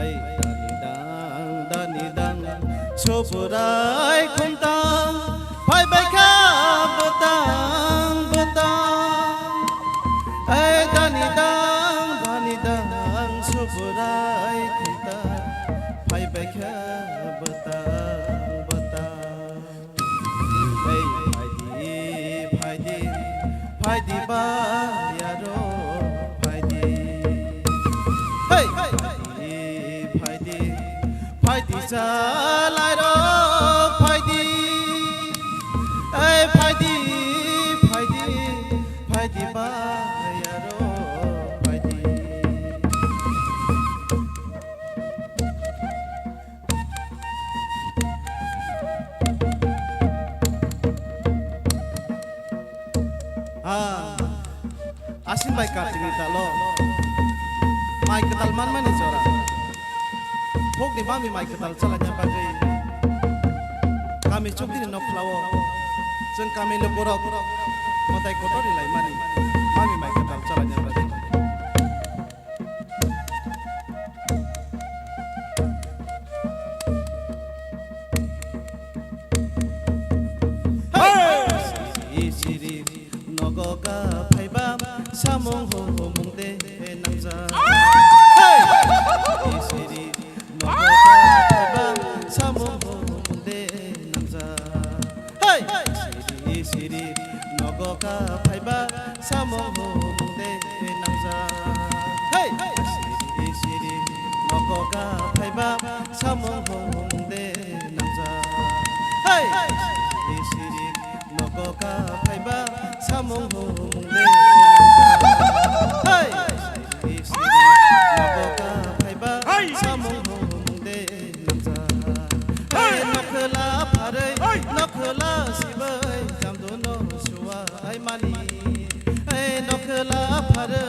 Ai dani dang dani dang Suburai khumta phai bai kha bwtang bwtang. Ai dani dang dani dang Suburai khumta phai bai kha bwtang bwtang. Hey, phaidi, phaidi, phaidi ba yaro, phaidi. Hey, phaidi, phaidi, phaidi salai ro, phaidi. Hey, phaidi, phaidi, phaidi ba yaro, phaidi. Ah, Asin bai Kartik ni talo mai kwtal manmani jora. Phokni mami mai kwtal chalaina bagwi kami chukdini nokhlao chwng kami lukurok mwtai kotor rilaimani mami mai kwtal chalaina bagwi. Hey! Siri, siri, nogo ka phaiba, samung ho mung de nangja. Hey! Siri, siri, nogo ka phaiba, samung ho mung de nangja. Hey! Siri, siri, nogo ka phaiba, samung ho mung de nangja. Hey! Siri, siri, nogo ka phaiba, samung ho mung de nangja. Hey! Siri, siri, nogo ka phaiba, samung ho mung de nangja. Hey! Siri, siri, nogo ka phaiba, samung ho mung de nangja. Hey, nokhla pharwi, nokhla sibai, jamdono suwai mani. Hey, nokhla pharwi,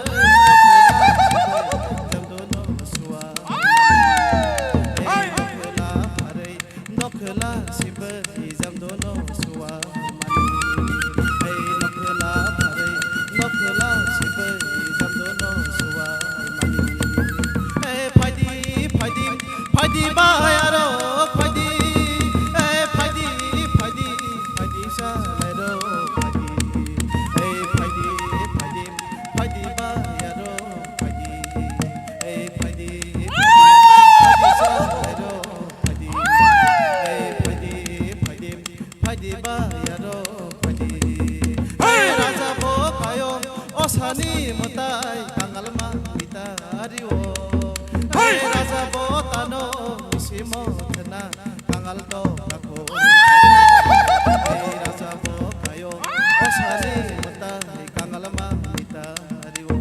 nokhla sibai, jamdono suwai mani. Hey, nokhla pharwi, nokhla sibai, jamdono suwai mani. Hey, nokhla pharwi, nokhla sibai, jamdono suwai mani. Hey, phaidi, phaidi, phaidi ba yaro, phaidi. Hey, phaidi, phaidi, phaidi salai ro, phaidi. Hey, phaidi, phaidi, phaidi ba yaro, phaidi. Hey, phaidi, phaidi, phaidi salai ro, phaidi. Hey, phaidi, phaidi, phaidi ba yaro, phaidi. Hey, raja bo kayo, osani mwtai, kangalma mita rio. Hey, raja bo tano, misimo thena, kangal to kako. Hey, raja bo kayo, osani mwtai, kangalma mita rio.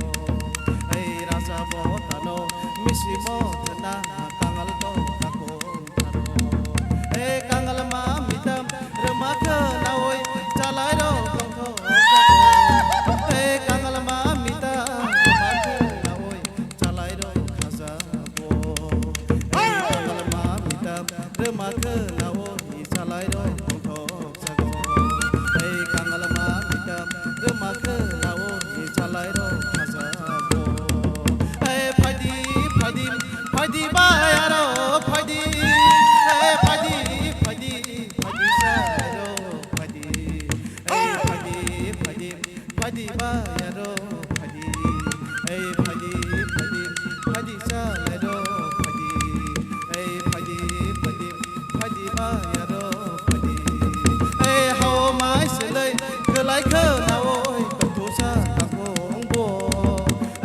Hey, raja bo tano, misimo thena, kangal to kako. Hey, kangalma mitam, rwma khwnaui, chalai rok tongthok jago. Hey, kangalma mitam, rwma khwnaui, chalai rok khajago. Hey, kangalma mitam, rwma khwnaui, chalai rok tongthok jago. Hey, kangalma mitam, rwma khwnaui, chalai rok khajago. Hey, phaidi, phaidi, phaidi ba yaro, phaidi. Hey, phaidi, phaidi, phaidi sa yaro, phaidi. Hey, phaidi, phaidi, phaidi ba yaro, phaidi. Hey, phaidi, phaidi, phaidi sa yaro, phaidi. Hey, phaidi, phaidi, phaidi ba yaro, phaidi. Hey, hao mai selai, kwlai khwnaui, tongthosa tangkong bo.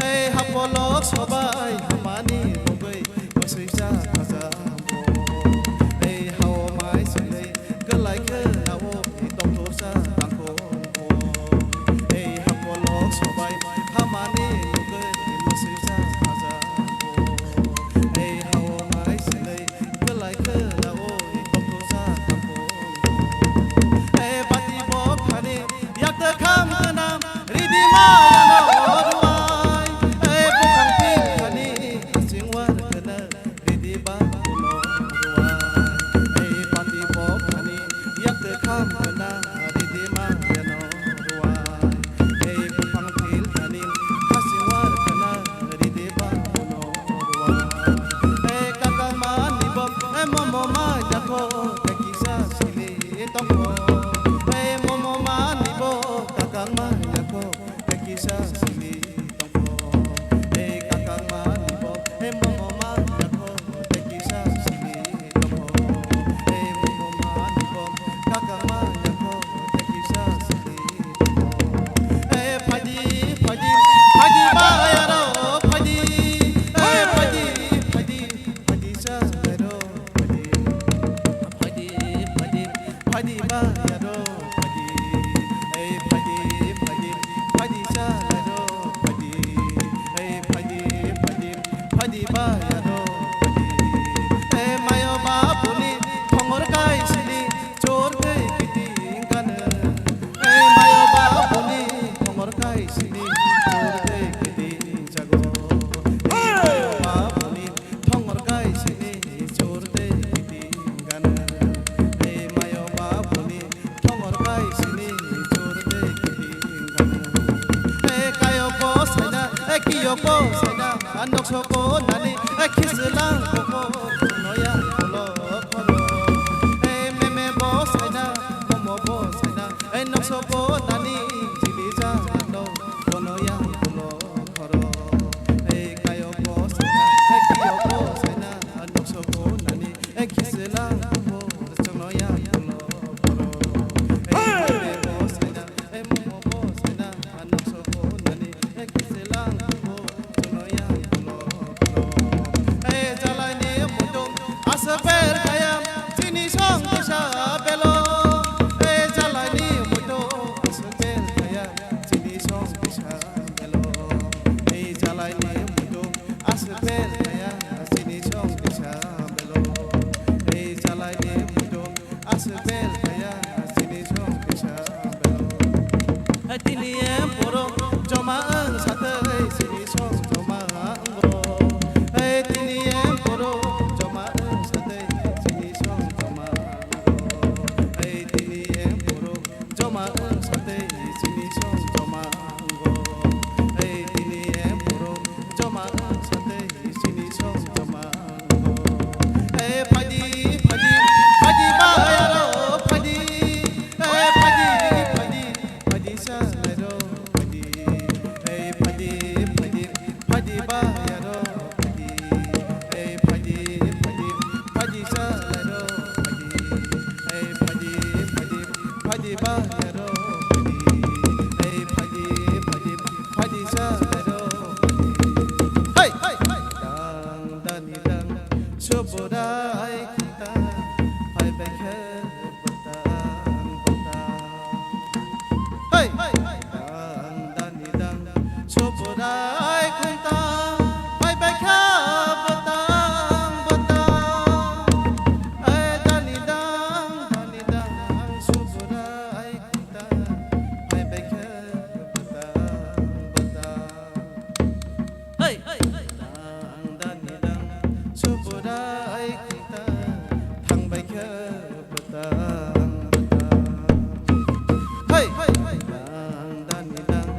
Ei hapolok sobai hamani bogwi bwswisa khajamo. Ei hao mai swnwi kwlai khe nao tongthoksa tangkong bo. Ei hapolok sobai hamani bogwi bwswisa khajamo. Ei hao mai swnwi kwlai khe nao tongthoksa tangkong bo. Ei bati bo khani Yakte kham gwnang ridi maya no ruwai. Ei bukhang phi khani singwar gwnang ridi ba no ruwai. Ei pati bo khani yakte kham gwnang ridi maya no ruwai. Kisa sini tongkho, ei kakang mani bo, ei momo mani yakho, tei kisa sini tongkho, ei momo mani bo, kakang mani yakho, tei kisa sini tongkho. Ei phaidi, phaidi, phaidi ba yaro, phaidi, ei phaidi, phaidi, phaidi sa yaro, phaidi, phaidi, phaidi. Phaidi ba yaro phaidi, ei phaidi, phaidi, phaidi sa yaro phaidi, ei phaidi, phaidi, phaidi ba yaro phaidi. Ei mayo ba buni thongor kai sini chor tei kiting kanu. Ei mayo ba buni thongor kai sini chor tei kiting jago. Ei mayo ba buni thongor kai sini chor tei kiting kanu. Ei mayo ba buni thongor kai sini chor tei kiting kanu. Ei kayok bo saina, ei kiyok bo saina, a nokso ko nani, ei khislang ko ko noya ulo khoro. Ei meme bo saina, momo bo saina, ei nokso ko nani, jili ja no, kono ya ulo khoro. Ei kayok bo saina, ei kiyok bo saina, a nokso ko nani, ei khislang ko ko chwngno ya ulo khoro. Ei meme bo saina, ei momo bo saina, a nokso ko nani, ei khislang ko chwngno ya ulo khoro. Ei jalai ni muitu aswk ber kaya, chini song kisa belo. Ei jalai ni muitu aswk ber kaya, chini song kisa belo. Ei jalai ni muitu aswk ber kaya, chini song kisa belo. Ei jalai ni muitu aswk ber kaya, chini song kisa belo. Ei tini em poro joma ang satei, chini song joma ang go. Ei tini em poro joma ang satei, chini song joma ang go. Ei tini em poro joma ang satei, chini song joma ang go. Ei tini em poro joma ang satei, chini song joma ang go. Ei phaidi, phaidi, phaidi ba yaro phaidi. Ei phaidi, phaidi, phaidi sa lai ro phaidi. Ei phaidi, phaidi, phaidi ba yaro phaidi. Ei phaidi, phaidi, phaidi sa lai ro phaidi. Ei phaidi, phaidi, phaidi ba yaro phaidi. Ei phaidi, phaidi, phaidi sa lai ro phaidi. Hey, hey, hey. Dang dani dang, suburai khita, phai bai khe bwtang bwtang. Hey, hey, hey. Dang dani dang, suburai khita, phai bai khe bwtang bwtang. Hey, dani dang, dani dang, suburai khita, phai bai khe bwtang bwtang. Hey! Dang dani dang, suburai khita, thangbai khe bwtang bwtang. Hey! Dang dani dang,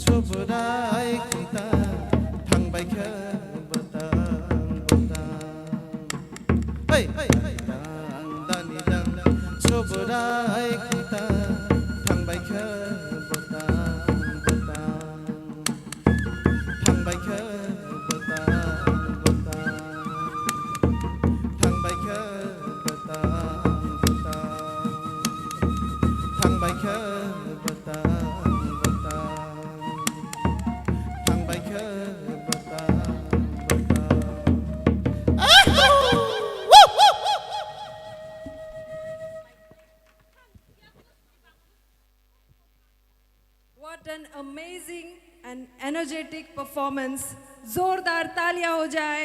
suburai khita, thangbai khe bwtang bwtang. Hey, hey, dang dani dang, suburai khita, thangbai khe bwtang bwtang. Thangbai khe bwtang bwtang. Thangbai khe bwtang bwtang. Thangbai khe bwtang bwtang. Thangbai khe bwtang bwtang. What an amazing and energetic performance. जोरदार तालियां हो जाए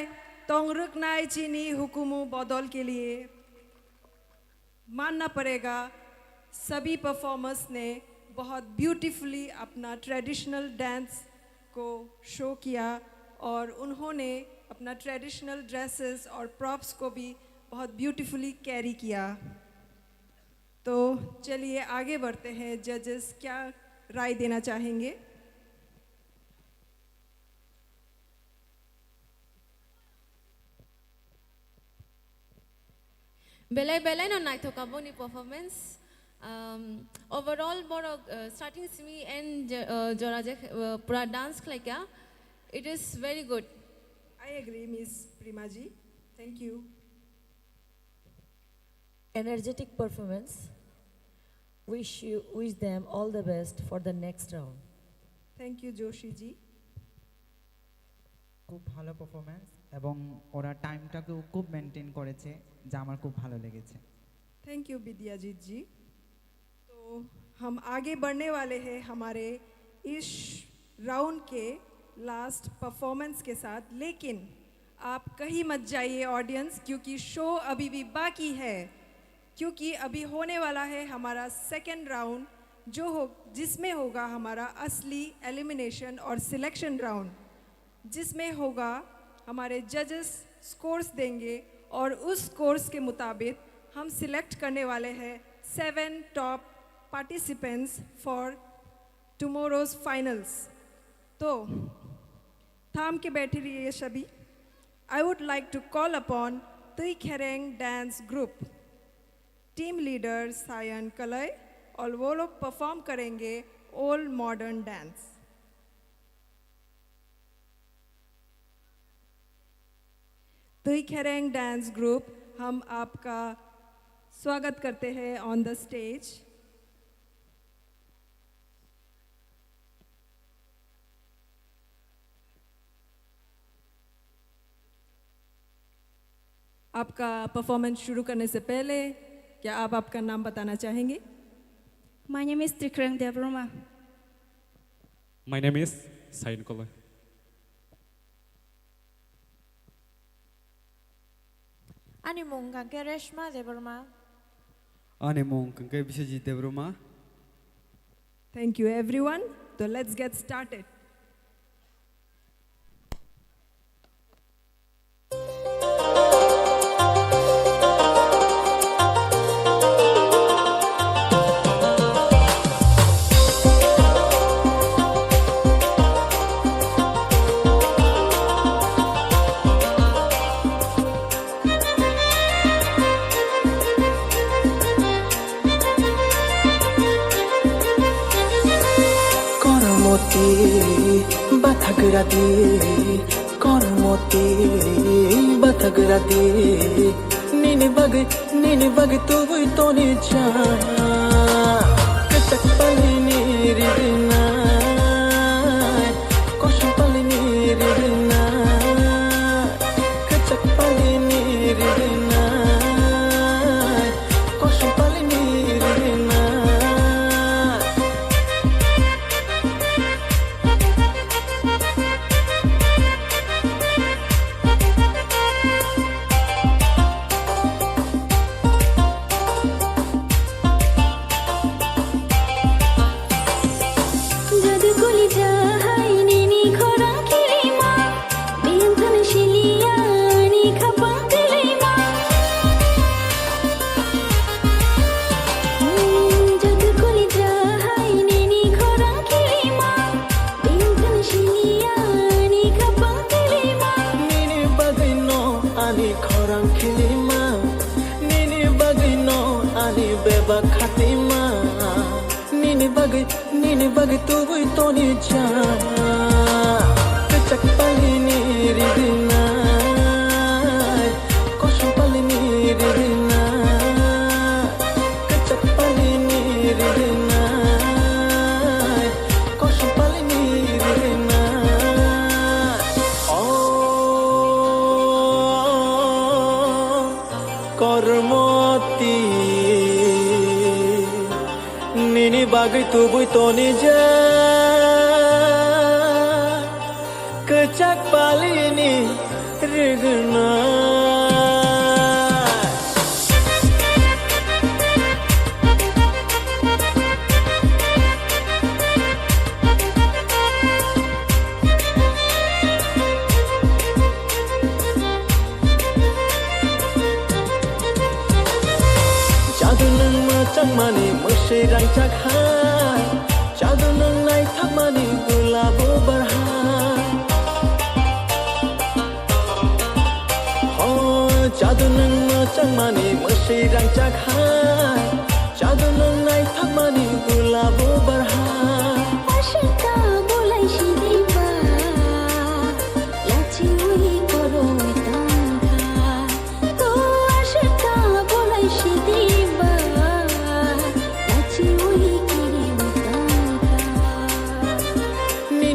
तोंगरुक नाई चीनी हुकुमु बदल के लिए। मानना पड़ेगा, सभी परफॉर्मर्स ने बहुत ब्यूटीफुली अपना ट्रेडिशनल डांस को शो किया और उन्होंने अपना ट्रेडिशनल ड्रेसेस और प्रॉप्स को भी बहुत ब्यूटीफुली कैरी किया। तो चलिए आगे बढ़ते हैं, जजेस क्या राय देना चाहेंगे? Belai belai no naithok aboni performance. Um, overall, borok, uh, starting simi and, uh, jora je, uh, pura dance khlaikha. It is very good. I agree, Miss Prima ji. Thank you. Energetic performance. Wish you, wish them all the best for the next round. Thank you, Joshi ji. খুব ভালো পারফরম্যান্স এবং ওরা টাইমটাকেও খুব মেনটেন করেছে, যা আমার খুব ভালো লেগেছে। Thank you, Bidyajit ji. तो हम आगे बढ़ने वाले हैं हमारे इस राउंड के लास्ट परफॉर्मेंस के साथ, लेकिन आप कहीं मत जाइए ऑडियंस, क्योंकि शो अभी भी बाकी है, क्योंकि अभी होने वाला है हमारा सेकंड राउंड, जो हो, जिसमें होगा हमारा असली एलिमिनेशन और सिलेक्शन राउंड, जिसमें होगा हमारे जजेस स्कोर्स देंगे और उस स्कोर्स के मुताबिक हम सिलेक्ट करने वाले हैं seven top participants for tomorrow's finals. तो थाम के बैठे रहिए सभी। I would like to call upon Tui Khereng dance group, team leader Sayan Kalai, और वो लोग परफॉर्म करेंगे old modern dance. Tui Khereng dance group, हम आपका स्वागत करते हैं ऑन द स्टेज। आपका परफॉर्मेंस शुरू करने से पहले क्या आप आपका नाम बताना चाहेंगे? My name is Tikreng Debbarma. My name is Sayan Koloi. Ani mung hwnkha khe Reshma Debbarma. Ani mung hwnkha khe Biswajit Debbarma. Thank you, everyone. So let's get started. Kormoti bathagra di, kormoti bathagra di, nini bagwi, nini bagwi tubui toni cha. Kwchak palini ridina, kosom palini ridina, kwchak palini ridina, kosom palini ridina. Jadu kuli jahai nini khorang khilima, biyang thani siliya ni khapang khilima. Hmm, jadu kuli jahai nini khorang khilima, biyang thani siliya ni khapang khilima. Nini bagwi no ani khorang khilima, nini bagwi no ani bebak khatima. Nini bagwi, nini bagwi tubui toni cha. Kwchak palini ridina, kosom palini ridina, kwchak palini ridina, kosom palini ridina. Oh, kormoti. Nini bagwi tubui toni je kwchak palini rigna. Jadu nwng mwchangmani mwswi rangchak hai, jadu nwng naithokmani gulabo barhai. O jadu nwng mwchangmani mwswi rangchak hai, jadu nwng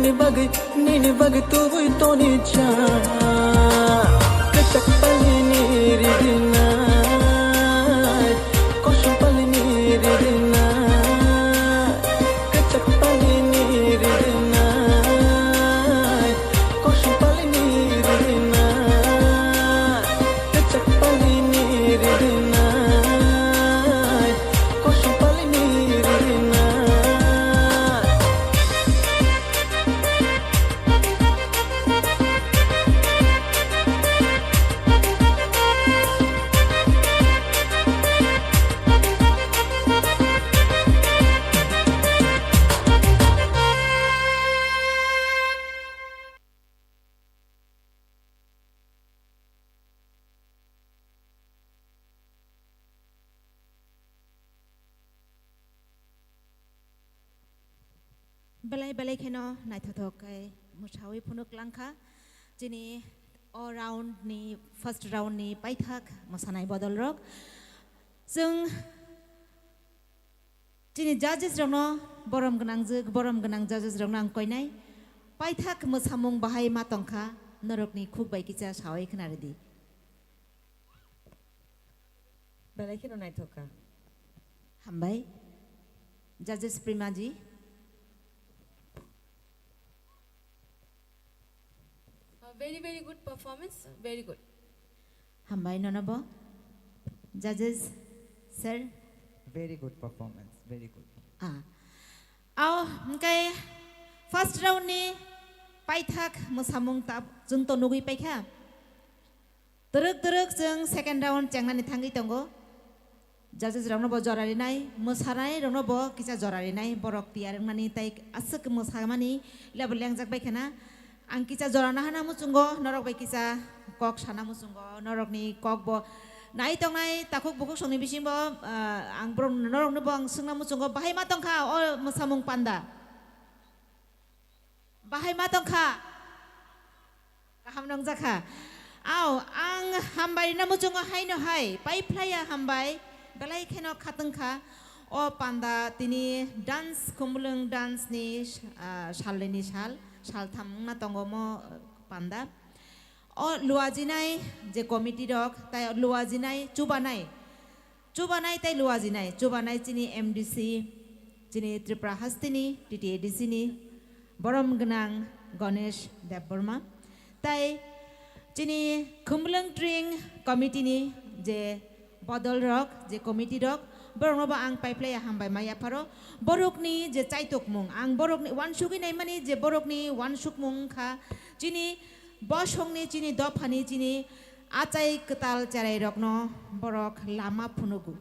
Ni bagwi, nini bagwi tubui toni cha. Kachak palini ridinai, kosom palini ridinai, kachak palini ridinai, kosom palini ridinai, kachak palini ridinai, kosom palini ridinai. Belai belai kheno naithothok khe mwsawi phunuk langkha chini o round ni, first round ni paithak mwsanai bodol rok. Chwng chini judges rokno borom gwnang jwk, borom gwnang judges rokno ang koinai. Paithak mwsamung bahai ma tongkha, norokni khuk bai kisa sawi khna ridi. Belai kheno naithok kha. Hambai. Judges Primaji. Uh, very, very good performance. Very good. Hambai nono bo. Judges, sir. Very good performance. Very good. Ah. Ao, hingkai first round ni paithak mwsamung ta chwng to nugwi paikha. Twrwk twrwk chwng second round chengnani thangwi tongo. Judges rokno bo jora rinai, mwsanai rokno bo kisa jora rinai, borok tiyar wngmani tei aswk mwsamani level lengjak bai khana. Ang kisa jora nahana muchungo, norok bai kisa kok sana muchungo, norokni kok bo nai tongnai takhuk bukhuk songni bisingo, ah, ang borok norokno bo ang swngna muchungo, bahai ma tongkha o mwsamung panda? Bahai ma tongkha? Kaham nongjakha. Ao, ang hambai rina muchungo haino hai, pai phlaiya hambai, belai kheno khatungkha. O panda tini dance, Khumulwng dance ni, ah, salnini sal, saltham wngna tongo omo, ah, panda. O luajinai je committee rok, tai luajinai, chubanai, chubanai tei luajinai, chubanai chini M D C, chini Tripura hasteni T T A D C ni borom gwnang Ganesh Debbarma, tai chini Khumulwng Tring committee ni je bodol rok, je committee rok, borokno bo ang paiphlaiya hambai ma yapharo. Borokni je chaitokmung, ang borokni uansugwi naimani je borokni uansukmung wngkha chini bosongni, chini dophani, chini achai kwtal cherairokno borok lama phunugo.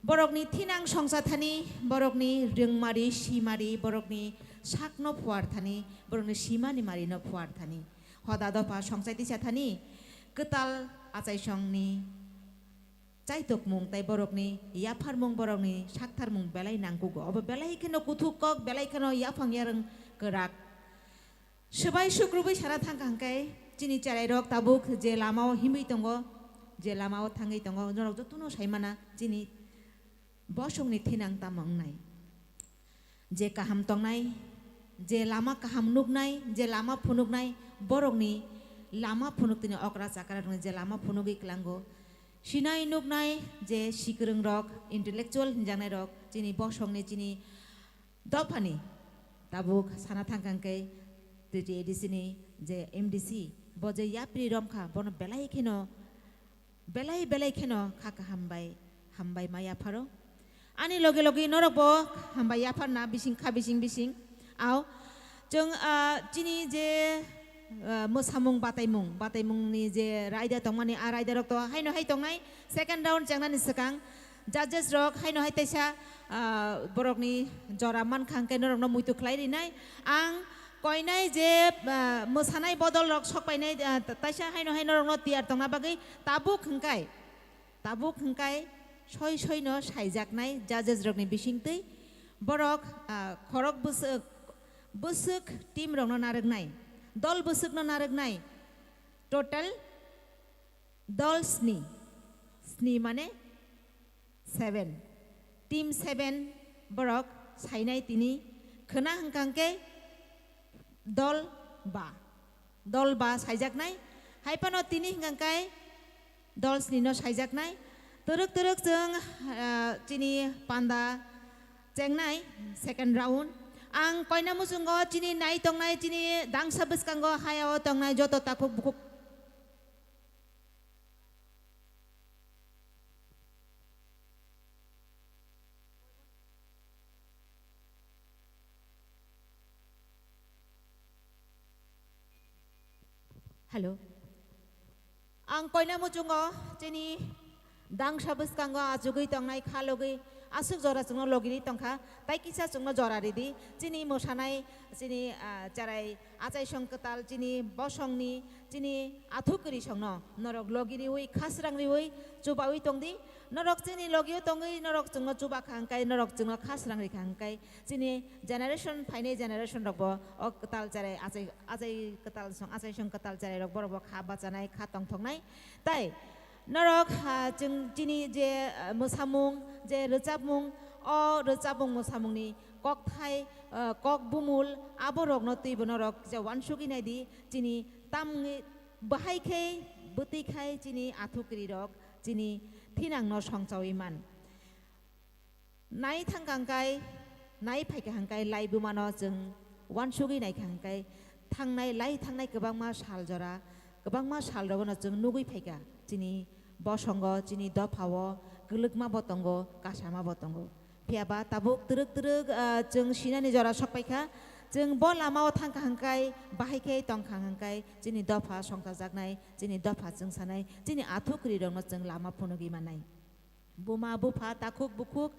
Borokni thinang songsa thani, borokni rwngmari, simari, borokni sakno phuar thani, borokni simani marino phuar thani. Hoda dopha songchai tisa thani, kwtal achaisongni chaitokmung tei borokni yapharmung, borokni saktharmung belai nangkugo. Obo belai kheno kuthuk kok, belai kheno yaphang yarwng kwrak. Swbai sukrubwi sana thangkha hwnkhe, chini cherairok tabuk je lamao himwi tongo, je lamao thangwi tongo, norok jotono saimana chini bosongni thinang tamo wngnai. Je kaham tongnai, je lama kaham nuknai, je lama phunuknai, borokni lama phunuk tini okra chakra rokni je lama phunugwi kwlango. Sinai nuknai je sikwrwng rok, intellectual hinjaknai rok, chini bosongni, chini dophani tabuk sana thangkha hwnkhe T T A D C ni je M D C, bo je yapri romkha, bono belai kheno, belai belai kheno kha kaham bai hambai ma yapharo. Ani loge loge norok bo hambai yapharna bising kha bising bising. Ao, chwng, ah, chini je, ah, mwsamung bataimung, bataimungni je raida tongmani, a raida rok to haino hai tongnai. Second round chengnani swkang judges rok haino hai teisa, ah, borokni jora mankha hwnkhe norokno muitu khlai rinai. Ang koinai je, ah, mwsanai bodol rok sok painai, ah, ta-, taisa haino hai norokno tiyar tongna bagwi tabuk hwnkhe, tabuk hwnkhe soi soino saijaknai judges rokni bisingtwi borok, ah, khorok bwswk, bwswk team rokno narwknai, dol bwswkno narwknai, total dol sni, sni mane seven. Team seven borok sainai tini khwna hwnkha hwnkhe Dol ba, dol ba saijaknai. Hai phano tini hwnkha khe dol sni no saijaknai. Twrwk twrwk chwng, ah, chini panda chengnai second round. Ang koina muchungo chini nai tongnai, chini dangsa bwskango hayao tongnai joto takhuk bukhuk. Hello. Ang koina muchungo chini dangsa bwskango achugwi tongnai kha logwi aswk jora chwngno logiri tongkha, tai kisa chwngno jora ridi. Chini mwsanai, chini, ah, cherai achaisong kwtal, chini bosongni, chini athuk kwrwisongno norok logiriwi, khasrang riwi, chubawi tongdi. Norok chini logio tongwi, norok chwngno chuba kha hwnkhe, norok chwngno khasrang rikha hwnkhe, chini generation, phainai generation rokbo o kwtal cherai achai, achai kwtal song, achaisong kwtal cherai rok borokbo kha bachanai, kha tongthoknai. Tai norok, ah, chwng chini je, ah, mwsamung, je rwchapmung, o rwchapmung mwsamungni kokthai, ah, kok bumul, aborokno twibo norok je uansugwi naidi, chini tamni bahai khe bwtwi khai chini athukri rok chini thinangno songchawi man. Nai thangkha hwnkhe, nai phaikha hwnkhe, lai bumano chwng uansugwi naikha hwnkhe, thangnai, lai thangnai kwbangma sal jora, kwbangma sal rogono chwng nugwi phaikha. Chini bosongo, chini dophao kwlwkma bo tongo, kasama bo tongo. Phiya ba tabuk twrwk twrwk, ah, chwng sinani jora sok paikha. Chwng bo lamao thangkha hwnkhe, bahai khe tongkha hwnkhe, chini dopha songchajaknai, chini dopha chwng sanai, chini athukri rokno chwng lama phunugwi manai. Buma, bupha, takhuk, bukhuk,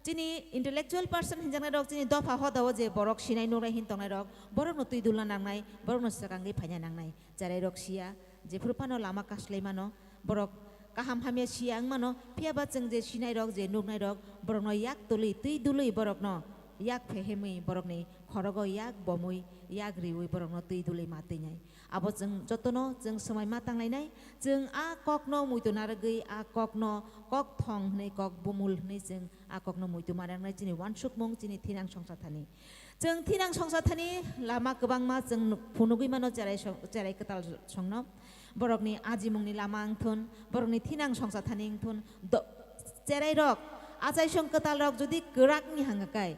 chini intellectual person hinjaknai rok, chini dopha hodao je borok sinai nuknai hin tongnai rok, borokno twi dulna nangnai, borokno swkangwi phaina nangnai. Cherai rok siya, jephuru phano lama kaslai mano, borok kaham hamya siya wng mano, phiya ba chwng je sinai rok, je nuknai rok, borokno yak tuli, twi dului borokno yak phehemwi, borokni khorogo yak bomwi, yak riwi borokno twi dului ma twinai. Abo chwng jotono chwng swmai ma tanglainai, chwng a kokno muitu narwgwi, a kokno kok thong hwnwi, kok bumul hwnwi chwng a kokno muitu ma nangnai, chini uansukmung, chini thinang songsa thani. Chwng thinang songsa thani lama kwbangma chwng nuk-, phunugwi mano cherai song-, cherai kwtal songno. Borokni ajimungni lama wngthun, borokni thinang songsa thani wngthun, do-, cherai rok, achaisong kwtal rok jodi kwrak wngya hwnka khe,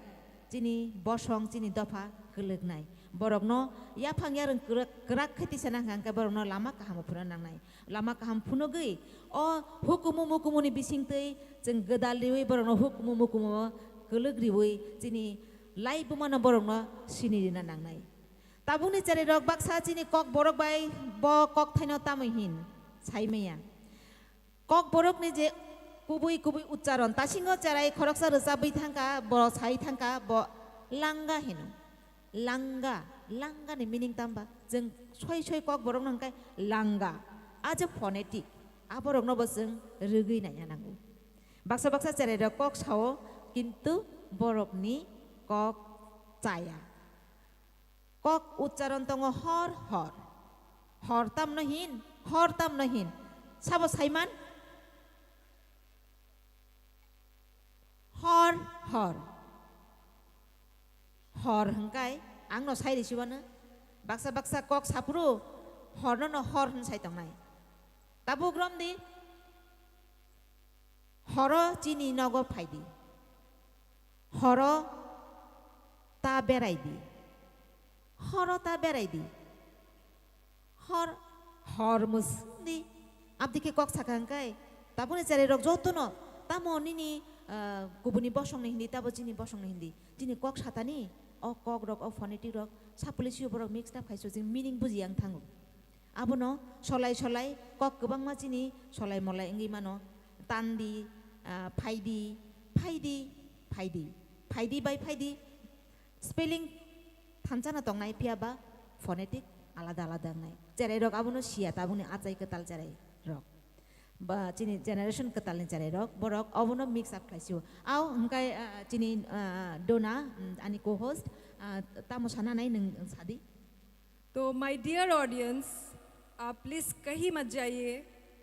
chini bosong, chini dopha kwlwknai. Borokno yaphang yarwng kwrak, kwrak khe tisa nang hwnkhe borokno lama kaham phunukna nangnai. Lama kaham phunugwi o hukumu mukumuni bisingtwi chwng gwdal riwi borokno hukumu mukumu kwlwk riwi chini lai bumano borokno sini rina nangnai. Tabukni cherai rok baksa chini kok borok bai bo kok thaino tamwi hin sai maya. Kok borokni je kubui kubui uchcharon, tasingo cherai khoroksa rwchabwi thangkha, bo sai thangkha, bo langa hino. Langa, langa ni meaning tamba? Chwng soi soi kok borokno hwnkhe langa. A je phonetic, a borokno bo chwng rwgwi naina nango. Baksa baksa cherai rok kok sao, kintu borokni kok chaya. Kok uchcharon tongo hor, hor. Hor tamno hin, hor tamno hin. Sabo saiman? Hor, hor. Hor hwnkhe ang no sai risi wano. Baksa baksa kok saphuru horno no hor hwn sai tongnai. Tabuk romdi. Horo chini nogo phaidi. Horo ta beraidi. Horo ta beraidi. Hor, hor musdi. Abdi khe kok sakha hwnkhe, tabukni cherai rok jotono, tamo nini, ah, kubuni bosongni hindi, tabo chini bosongni hindi. Chini kok satani, o kok rok, o phonetic rok, sapulisiyo borok mixed up khai so, chini meaning bujiya wng thango. Abono solai solai kok kwbangma chini solai molai wngwi mano. Tandi, ah, phaidi, phaidi, phaidi, phaidi bai phaidi. Spelling thansa no tongnai, phiya ba phonetic alada alada wngnai. Cherai rok abono siya, tabukni achai kwtal cherai rok. Ba chini generation kwtal ni cherai rok, borok abono mix up khlai sio. Au hwnkhe, ah, chini, ah, Dona, mm, ani co-host, ah, tamo sana nai nwng sadi. तो my dear audience, आप प्लीज कहीं मत जाइए,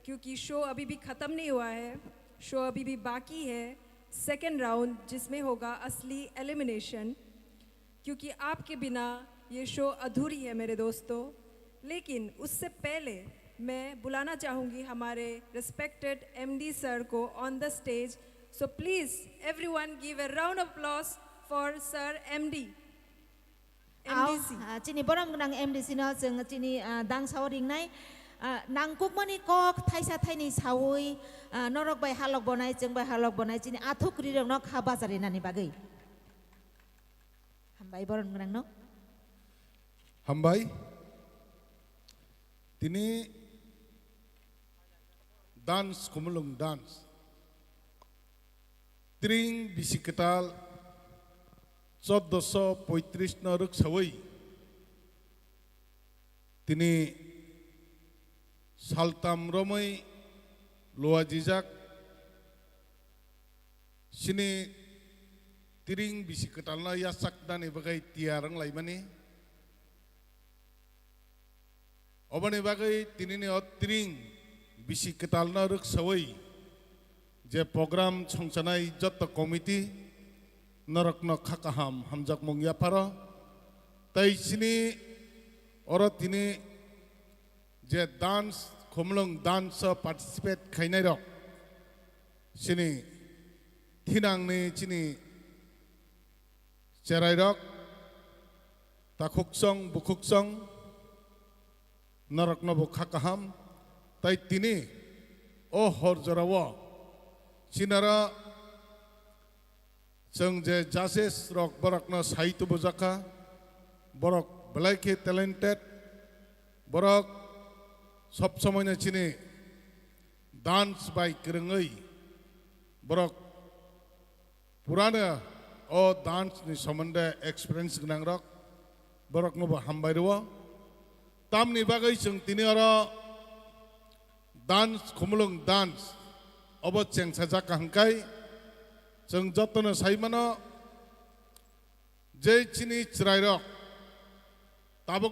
क्योंकि शो अभी भी ख़त्म नहीं हुआ है। शो अभी भी बाकी है, सेकंड राउंड, जिसमें होगा असली एलिमिनेशन, क्योंकि आपके बिना ये शो अधूरी है मेरे दोस्तों, लेकिन उससे पहले मैं बुलाना चाहूँगी हमारे रिस्पेक्टेड एमडी सर को on the stage. So please everyone give a round of applause for sir MD. Ao, MDC. Ah, chini borom gwnang M D C no chwng chini, ah, dangsa o ringnai, ah, nangkukmani kok thaisa thaini saui, ah, norok bai halok bonai, chwng bai halok bonai, chini athuk rirokno kha bacharinani bagwi. Hambai borom gwnangno. Hambai. Tini dance, Khumulwng dance. Tring bisi kwtal choddoso poitris no rwksawi tini saltam romwi luajijak sini tring bisi kwtal no yachaknani bagwi tiyar wnglaimani. Oboni bagwi tinini o tring bisi kwtalno rwksawi je program songchanai joto committee norokno kha kaham hamjakmung yapharo. Tei chini oro tini je dance, Khumulwng dance o participate khainairok chini thinangni chini cherairok, takhuksong, bukhuksong, norokno bo kha kaham. Tai tini o hor jorao chinaro chwng je judges rok borokno sai tubujakha, borok belai khe talented, borok sob somoino chini dance bai kwrwngwi borok purano o dance ni somonde experience gwnangrok, borokno bo hambai rwo. Tamni bagwi chwng tini oro dance, Khumulwng dance obo chengsajak kaham khai chwng jotono sai mano je chini chwrairok tabuk